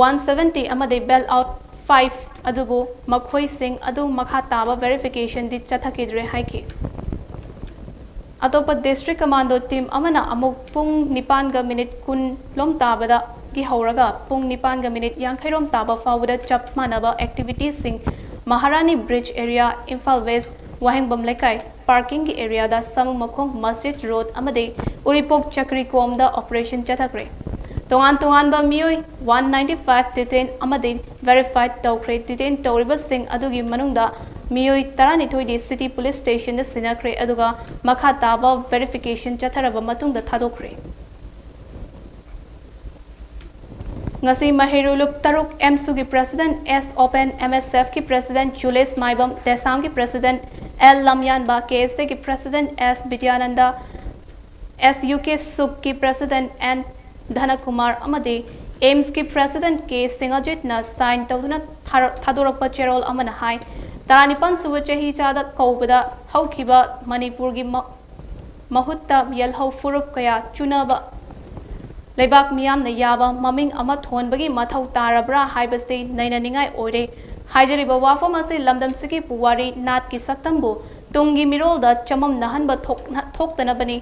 ꯋꯥꯟ ꯁꯚꯦꯟꯇꯤ ꯑꯃꯗꯤ ꯕꯦꯜ ꯑꯥꯎꯠ ꯐꯥꯏꯚ ꯑꯗꯨꯕꯨ ꯃꯈꯣꯏꯁꯤꯡ ꯑꯗꯨ ꯃꯈꯥ ꯇꯥꯕ ꯚꯦꯔꯤꯐꯤꯀꯦꯁꯟꯗꯤ ꯆꯠꯊꯈꯤꯗ꯭ꯔꯦ ꯍꯥꯏꯈꯤ꯫ ꯑꯇꯣꯞꯄ ꯗꯤꯁꯇ꯭ꯔꯤꯛ ꯀꯃꯥꯟꯗꯣ ꯇꯤꯝ ꯑꯃꯅ ꯑꯃꯨꯛ ꯄꯨꯡ ꯅꯤꯄꯥꯟꯒ ꯃꯤꯅꯤꯠ ꯀꯨꯟ ꯂꯣꯝ ꯇꯥꯕꯗꯒꯤ ꯍꯧꯔꯒ ꯄꯨꯡ ꯅꯤꯄꯥꯟꯒ ꯃꯤꯅꯤꯠ ꯌꯥꯡꯈꯩ ꯂꯣꯝ ꯇꯥꯕ ꯐꯥꯎꯕꯗ ꯆꯞ ꯃꯥꯟꯅꯕ ꯑꯦꯛꯇꯤꯚꯤꯇꯤꯁꯤꯡ ꯃꯍꯥꯔꯥꯅꯤ ꯕ꯭ꯔꯤꯖ ꯑꯦꯔꯤꯌꯥ, ꯏꯝꯐꯥꯜ ꯋꯦꯁ, ꯋꯥꯍꯦꯡꯕꯝ ꯂꯩꯀꯥꯏ, ꯄꯥꯔꯀꯤꯡꯒꯤ ꯑꯦꯔꯤꯌꯥꯗ, ꯁꯥꯃꯨ ꯃꯈꯣꯡ, ꯃꯁꯖꯤꯗ ꯔꯣꯗ ꯑꯃꯗꯤ ꯎꯔꯤꯄꯣꯛ ꯆꯀ꯭ꯔꯤꯀꯣꯝꯗ ꯑꯣꯄꯔꯦꯁꯟ ꯆꯠꯊꯈ꯭ꯔꯦ꯫ ꯇꯣꯉꯥꯟ ꯇꯣꯉꯥꯟꯕ ꯃꯤꯑꯣꯏ ꯋꯥꯟ ꯅꯥꯏꯟꯇꯤ ꯐꯥꯏꯚ ꯗꯤꯇꯦꯟ ꯑꯃꯗꯤ ꯚꯦꯔꯤꯐꯥꯏ ꯇꯧꯈ꯭ꯔꯦ꯫ ꯗꯤꯇꯦꯟ ꯇꯧꯔꯤꯕꯁꯤꯡ ꯑꯗꯨꯒꯤ ꯃꯅꯨꯡꯗ ꯃꯤꯑꯣꯏ ꯇꯔꯥꯅꯤꯊꯣꯏꯗꯤ ꯁꯤꯇꯤ ꯄꯨꯂꯤꯁ ꯁ꯭ꯇꯦꯁꯟꯗ ꯁꯤꯟꯅꯈ꯭ꯔꯦ, ꯑꯗꯨꯒ ꯃꯈꯥ ꯇꯥꯕ ꯚꯦꯔꯤꯐꯤꯀꯦꯁꯟ ꯆꯠꯊꯔꯕ ꯃꯇꯨꯡꯗ ꯊꯥꯗꯣꯛꯈ꯭ꯔꯦ꯫ ꯉꯁꯤ ꯃꯍꯩꯔꯣꯏ ꯂꯨꯞ ꯇꯔꯨꯛ, ꯑꯦꯝꯁꯨꯒꯤ ꯄ꯭ꯔꯦꯁꯤꯗꯦꯟꯠ ꯑꯦꯁ ꯑꯣꯄꯦꯟ, ꯑꯦꯝ ꯑꯦꯁ ꯑꯦꯐꯀꯤ ꯄ꯭ꯔꯦꯁꯤꯗꯦꯟꯠ ꯖꯨꯂꯤꯁ ꯃꯥꯏꯕꯝ, ꯇꯦꯁꯥꯝꯒꯤ president L Lamyanba, K S ꯑꯦꯒꯤ president S Bidyananda, S U K ꯁꯨꯞꯀꯤ ꯄ꯭ꯔꯦꯁꯤꯗꯦꯟꯠ ꯑꯦꯟ ꯙꯅꯀꯨꯃꯥꯔ ꯑꯃꯗꯤ ꯑꯦꯝꯁꯀꯤ ꯄ꯭ꯔꯦꯁꯤꯗꯦꯟꯠ ꯀꯦ ꯁꯤꯡꯍꯖꯤꯠꯅ ꯁꯥꯏꯟ ꯇꯧꯗꯨꯅ ꯊꯥꯔ-, ꯊꯥꯗꯣꯔꯛꯄ ꯆꯦꯔꯣꯜ ꯑꯃꯅ ꯍꯥꯏ, ꯇꯔꯥꯅꯤꯄꯥꯟ ꯁꯨꯕ ꯆꯍꯤ ꯆꯥꯗ ꯀꯧꯕꯗ ꯍꯧꯈꯤꯕ ꯃꯅꯤꯄꯨꯔꯒꯤ ꯃ-, ꯃꯍꯨꯠꯇ ꯌꯦꯜꯍꯧ ꯐꯨꯔꯨꯞ ꯀꯌꯥ ꯆꯨꯅꯕ ꯂꯩꯕꯥꯛ ꯃꯤꯌꯥꯝꯅ ꯌꯥꯕ ꯃꯃꯤꯡ ꯑꯃ ꯊꯣꯟꯕꯒꯤ ꯃꯊꯧ ꯇꯥꯔꯕ꯭ꯔꯥ ꯍꯥꯏꯕꯁꯤ ꯅꯩꯅꯅꯤꯡꯉꯥꯏ ꯑꯣꯏꯔꯦ꯫ ꯍꯥꯏꯖꯔꯤꯕ ꯋꯥꯐꯝ ꯑꯁꯤ ꯂꯝꯗꯝꯁꯤꯒꯤ ꯄꯨꯋꯥꯔꯤ, ꯅꯥꯠꯀꯤ ꯁꯛꯇꯝꯕꯨ ꯇꯨꯡꯒꯤ ꯃꯤꯔꯣꯜꯗ ꯆꯃꯝꯅꯍꯟꯕ ꯊꯣꯛꯅ-, ꯊꯣꯛꯇꯅꯕꯅꯤ꯫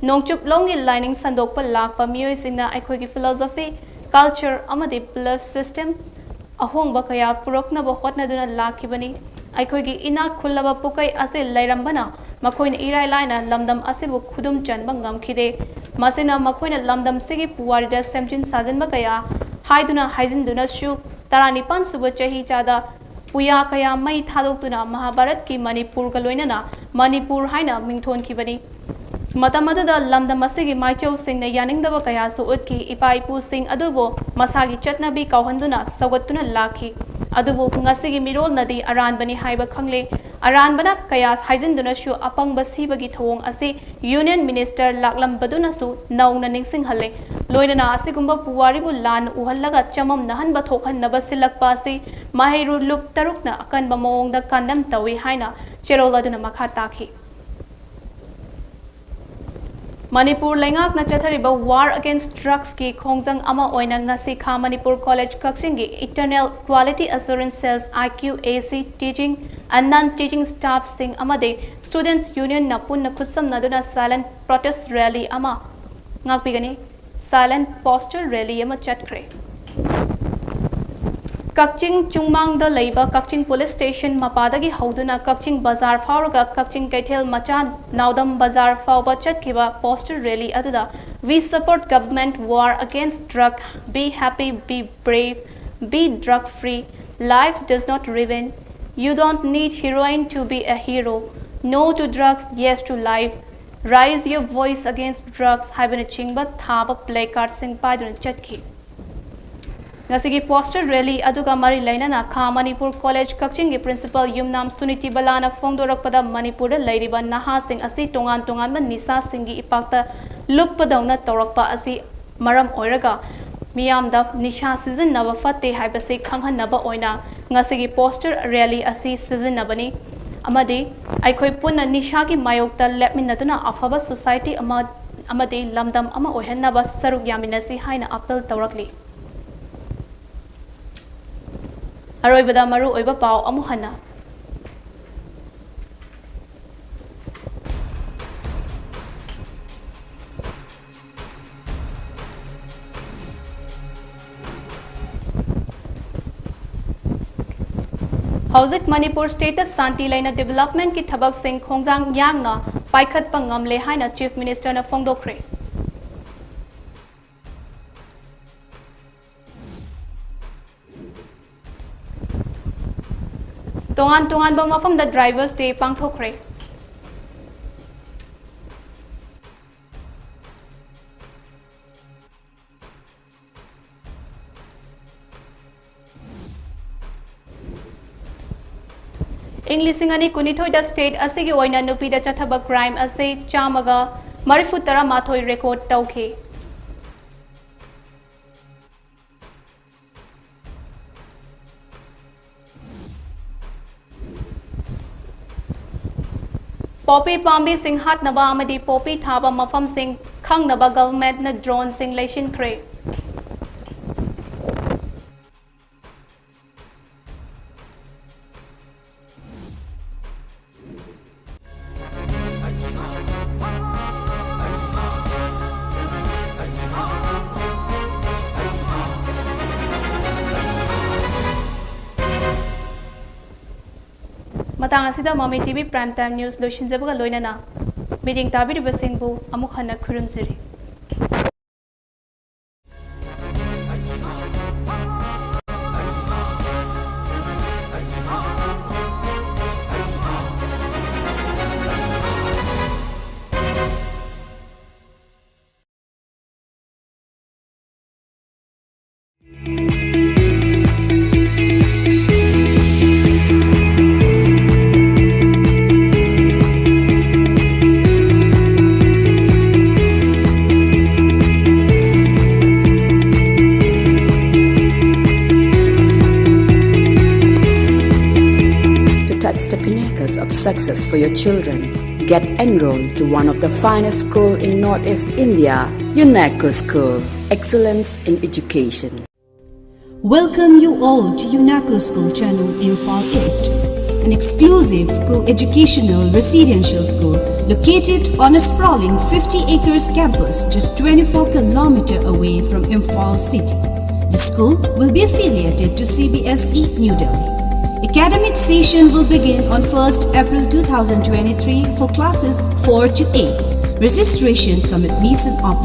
ꯅꯣꯡꯆꯨꯞꯂꯣꯝꯒꯤ ꯂꯥꯏꯅꯤꯡ ꯁꯟꯗꯣꯛꯄ ꯂꯥꯛꯄ ꯃꯤꯑꯣꯏꯁꯤꯡꯅ ꯑꯩꯈꯣꯏꯒꯤ philosophy, culture ꯑꯃꯗꯤ belief system ꯑꯍꯣꯡꯕ ꯀꯌꯥ ꯄꯨꯔꯛꯅꯕ ꯍꯣꯠꯅꯗꯨꯅ ꯂꯥꯛꯈꯤꯕꯅꯤ꯫ ꯑꯩꯈꯣꯏꯒꯤ ꯏꯅꯥꯛ ꯈꯨꯜꯂꯕ ꯄꯨꯀꯩ ꯑꯁꯤ ꯂꯩꯔꯝꯕꯅ ꯃꯈꯣꯏꯅ ꯏꯔꯥꯏ ꯂꯥꯏꯅ ꯂꯝꯗꯝ ꯑꯁꯤꯕꯨ ꯈꯨꯗꯨꯝ ꯆꯟꯕ ꯉꯝꯈꯤꯗꯦ꯫ ꯃꯁꯤꯅ ꯃꯈꯣꯏꯅ ꯂꯝꯗꯝꯁꯤꯒꯤ ꯄꯨꯋꯥꯔꯤꯗ ꯁꯦꯝꯖꯤꯟ ꯁꯥꯖꯤꯟꯕ ꯀꯌꯥ ꯍꯥꯏꯗꯨꯅ ꯍꯥꯏꯖꯤꯟꯗꯨꯅꯁꯨ ꯇꯔꯥꯅꯤꯄꯥꯟ ꯁꯨꯕ ꯆꯍꯤ ꯆꯥꯗ ꯄꯨꯌꯥ ꯀꯌꯥ ꯃꯩ ꯊꯥꯗꯣꯛꯇꯨꯅ ꯃꯍꯥꯚꯥꯔꯠꯀꯤ ꯃꯅꯤꯄꯨꯔꯒ ꯂꯣꯏꯅꯅ ꯃꯅꯤꯄꯨꯔ ꯍꯥꯏꯅ ꯃꯤꯡꯊꯣꯟꯈꯤꯕꯅꯤ꯫ ꯃꯇꯝ ꯑꯗꯨꯗ ꯂꯝꯗꯝ ꯑꯁꯤꯒꯤ ꯃꯥꯏꯆꯧꯁꯤꯡꯅ ꯌꯥꯅꯤꯡꯗꯕ ꯀꯌꯥꯁꯨ ꯎꯠꯈꯤ꯫ ꯏꯄꯥ ꯏꯄꯨꯁꯤꯡ ꯑꯗꯨꯕꯨ ꯃꯁꯥꯒꯤ ꯆꯠꯅꯕꯤ ꯀꯥꯎꯍꯟꯗꯨꯅ ꯁꯧꯒꯠꯇꯨꯅ ꯂꯥꯛꯈꯤ꯫ ꯑꯗꯨꯕꯨ ꯉꯁꯤꯒꯤ ꯃꯤꯔꯣꯜꯅꯗꯤ ꯑꯔꯥꯟꯕꯅꯤ ꯍꯥꯏꯕ ꯈꯪꯂꯦ꯫ ꯑꯔꯥꯟꯕꯅ ꯀꯌꯥ ꯍꯥꯏꯖꯤꯟꯗꯨꯅꯁꯨ ꯑꯄꯪꯕ ꯁꯤꯕꯒꯤ ꯊꯧꯑꯣꯡ ꯑꯁꯤ ꯌꯨꯅꯤꯌꯟ ꯃꯤꯅꯤꯁꯇꯔ ꯂꯥꯛꯂꯝꯕꯗꯨꯅꯁꯨ ꯅꯧꯅ ꯅꯤꯡꯁꯤꯡꯍꯜꯂꯦ꯫ ꯂꯣꯏꯅꯅ ꯑꯁꯤꯒꯨꯝꯕ ꯄꯨꯋꯥꯔꯤꯕꯨ ꯂꯥꯟꯅ ꯎꯍꯜꯂꯒ ꯆꯃꯝꯅꯍꯟꯕ ꯊꯣꯛꯍꯟꯅꯕ ꯁꯤꯜꯂꯛꯄ ꯑꯁꯤ ꯃꯍꯩꯔꯣꯏ ꯂꯨꯞ ꯇꯔꯨꯛꯅ ꯑꯀꯟꯕ ꯃꯑꯣꯡꯗ ꯀꯟꯗꯝ ꯇꯧꯏ ꯍꯥꯏꯅ ꯆꯦꯔꯣꯜ ꯑꯗꯨꯅ ꯃꯈꯥ ꯇꯥꯈꯤ꯫ ꯃꯅꯤꯄꯨꯔ ꯂꯩꯉꯥꯛꯅ ꯆꯠꯊꯔꯤꯕ War Against Drugsꯀꯤ ꯈꯣꯡꯖꯪ ꯑꯃ ꯑꯣꯏꯅ ꯉꯁꯤ ꯈꯥ ꯃꯅꯤꯄꯨꯔ ꯀꯣꯂꯦꯖ ꯀꯛꯆꯤꯡꯒꯤ Internal Quality Assurance Cells, I Q A C, teaching and non-teaching staffꯁꯤꯡ ꯑꯃꯗꯤ Students Unionꯅ ꯄꯨꯟꯅ ꯈꯨꯠꯁꯝꯅꯗꯨꯅ silent protest rally ꯑꯃ ꯉꯥꯛꯄꯤꯒꯅꯤ꯫ Silent poster rally ꯑꯃ ꯆꯠꯈ꯭ꯔꯦ꯫ ꯀꯛꯆꯤꯡ ꯆꯨꯡꯃꯥꯡꯗ ꯂꯩꯕ ꯀꯛꯆꯤꯡ ꯄꯨꯂꯤꯁ ꯁ꯭ꯇꯦꯁꯟ ꯃꯄꯥꯗꯒꯤ ꯍꯧꯗꯨꯅ ꯀꯛꯆꯤꯡ ꯕꯖꯥꯔ ꯐꯥꯎꯔꯒ ꯀꯛꯆꯤꯡ ꯀꯩꯊꯦꯜ ꯃꯆꯥ ꯅꯥꯎꯗꯝ ꯕꯖꯥꯔ ꯐꯥꯎꯕ ꯆꯠꯈꯤꯕ ꯄꯣꯁꯇꯔ ꯔꯦꯂꯤ ꯑꯗꯨꯗ We support government war against drug, be happy, be brave, be drug free, life does not revenge, you don't need heroin to be a hero, no to drugs, yes to life, Raise your voice against drugs ꯍꯥꯏꯕꯅꯆꯤꯡꯕ ꯊꯥꯕ placardꯁꯤꯡ ꯄꯥꯏꯗꯨꯅ ꯆꯠꯈꯤ꯫ ꯉꯁꯤꯒꯤ poster rally ꯑꯗꯨꯒ ꯃꯔꯤ ꯂꯩꯅꯅ ꯈꯥ Manipur college ꯀꯛꯆꯤꯡꯒꯤ ꯄ꯭ꯔꯤꯟꯁꯤꯄꯥꯜ ꯌꯨꯝꯅꯥꯝ ꯁꯨꯅꯤꯇꯤ ꯕꯂꯥꯅ ꯐꯣꯡꯗꯣꯔꯛꯄꯗ ꯃꯅꯤꯄꯨꯔꯗ ꯂꯩꯔꯤꯕ ꯅꯍꯥꯁꯤꯡ ꯑꯁꯤ ꯇꯣꯉꯥꯟ ꯇꯣꯉꯥꯟꯕ ꯅꯤꯁꯥꯁꯤꯡꯒꯤ ꯏꯄꯥꯛꯇ ꯂꯨꯞꯄꯗꯧꯅ ꯇꯧꯔꯛꯄ ꯑꯁꯤ ꯃꯔꯝ ꯑꯣꯏꯔꯒ ꯃꯤꯌꯥꯝꯗ ꯅꯤꯁꯥ ꯁꯤꯖꯤꯟꯅꯕ ꯐꯠꯇꯦ ꯍꯥꯏꯕꯁꯤ ꯈꯪꯍꯟꯅꯕ ꯑꯣꯏꯅ ꯉꯁꯤꯒꯤ ꯄꯣꯁꯇꯔ ꯔꯦꯂꯤ ꯑꯁꯤ ꯁꯤꯖꯤꯟꯅꯕꯅꯤ ꯑꯃꯗꯤ ꯑꯩꯈꯣꯏ ꯄꯨꯟꯅ ꯅꯤꯁꯥꯒꯤ ꯃꯥꯌꯣꯛꯇ ꯂꯦꯞꯃꯤꯟꯅꯗꯨꯅ ꯑꯐꯕ ꯁꯣꯁꯥꯏꯇꯤ ꯑꯃ ꯑꯃꯗꯤ ꯂꯝꯗꯝ ꯑꯃ ꯑꯣꯏꯍꯟꯅꯕ ꯁꯔꯨꯛ ꯌꯥꯃꯤꯟꯅꯁꯤ ꯍꯥꯏꯅ ꯑꯥꯄꯤꯜ ꯇꯧꯔꯛꯂꯤ꯫ ꯑꯔꯣꯏꯕꯗ ꯃꯔꯨꯑꯣꯏꯕ ꯄꯥꯎ ꯑꯃꯨꯛ ꯍꯟꯅ꯫ ꯍꯧꯖꯤꯛ ꯃꯅꯤꯄꯨꯔ ꯁ꯭ꯇꯦꯠꯇ ꯁꯥꯟꯇꯤ ꯂꯩꯅ ꯗꯤꯕꯦꯂꯞꯃꯦꯟꯠꯀꯤ ꯊꯕꯛꯁꯤꯡ ꯈꯣꯡꯖꯥꯡ ꯌꯥꯡꯅ ꯄꯥꯏꯈꯠꯄ ꯉꯝꯂꯦ ꯍꯥꯏꯅ ꯆꯤꯐ ꯃꯤꯅꯤꯁꯇꯔꯅ ꯐꯣꯡꯗꯣꯛꯈ꯭ꯔꯦ꯫ ꯇꯣꯉꯥꯟ ꯇꯣꯉꯥꯟꯕ ꯃꯐꯝꯗ Drivers' Day ꯄꯥꯡꯊꯣꯛꯈ꯭ꯔꯦ꯫ ꯏꯪ ꯂꯤꯁꯤꯡ ꯑꯅꯤ ꯀꯨꯟꯅꯤꯊꯣꯏꯗ state ꯑꯁꯤꯒꯤ ꯑꯣꯏꯅ ꯅꯨꯄꯤꯗ ꯆꯠꯊꯕ crime ꯑꯁꯤ ꯆꯥꯝꯃꯒ ꯃꯔꯤꯐꯨ ꯇꯔꯥꯃꯥꯊꯣꯏ record ꯇꯧꯈꯤ꯫ Poppy ꯄꯥꯝꯕꯤꯁꯤꯡ ꯍꯥꯠꯅꯕ ꯑꯃꯗꯤ poppy ꯊꯥꯕ ꯃꯐꯝꯁꯤꯡ ꯈꯪꯅꯕ governmentꯅ droneꯁꯤꯡ ꯂꯩꯁꯤꯟꯈ꯭ꯔꯦ꯫ ꯃꯇꯥꯡ ꯑꯁꯤꯗ ꯃꯃꯤ TV Prime Time News ꯂꯣꯏꯁꯤꯟꯖꯕꯒ ꯂꯣꯏꯅꯅ meeting ꯇꯥꯕꯤꯔꯤꯕꯁꯤꯡꯕꯨ ꯑꯃꯨꯛ ꯍꯟꯅ ꯈꯨꯔꯨꯝꯖꯔꯤ꯫ To touch the pinnacles of success for your children, get enrolled to one of the finest school in Northeast India, UNACO School. Excellence in education. Welcome you all to UNACO School Channel, Imphal East, an exclusive co-educational residential school located on a sprawling fifty acres campus just twenty-four kilometer away from Imphal city. The school will be affiliated to CBSE New Delhi. Academic session will begin on first April two thousand twenty-three for classes four to eight. Registration cum admission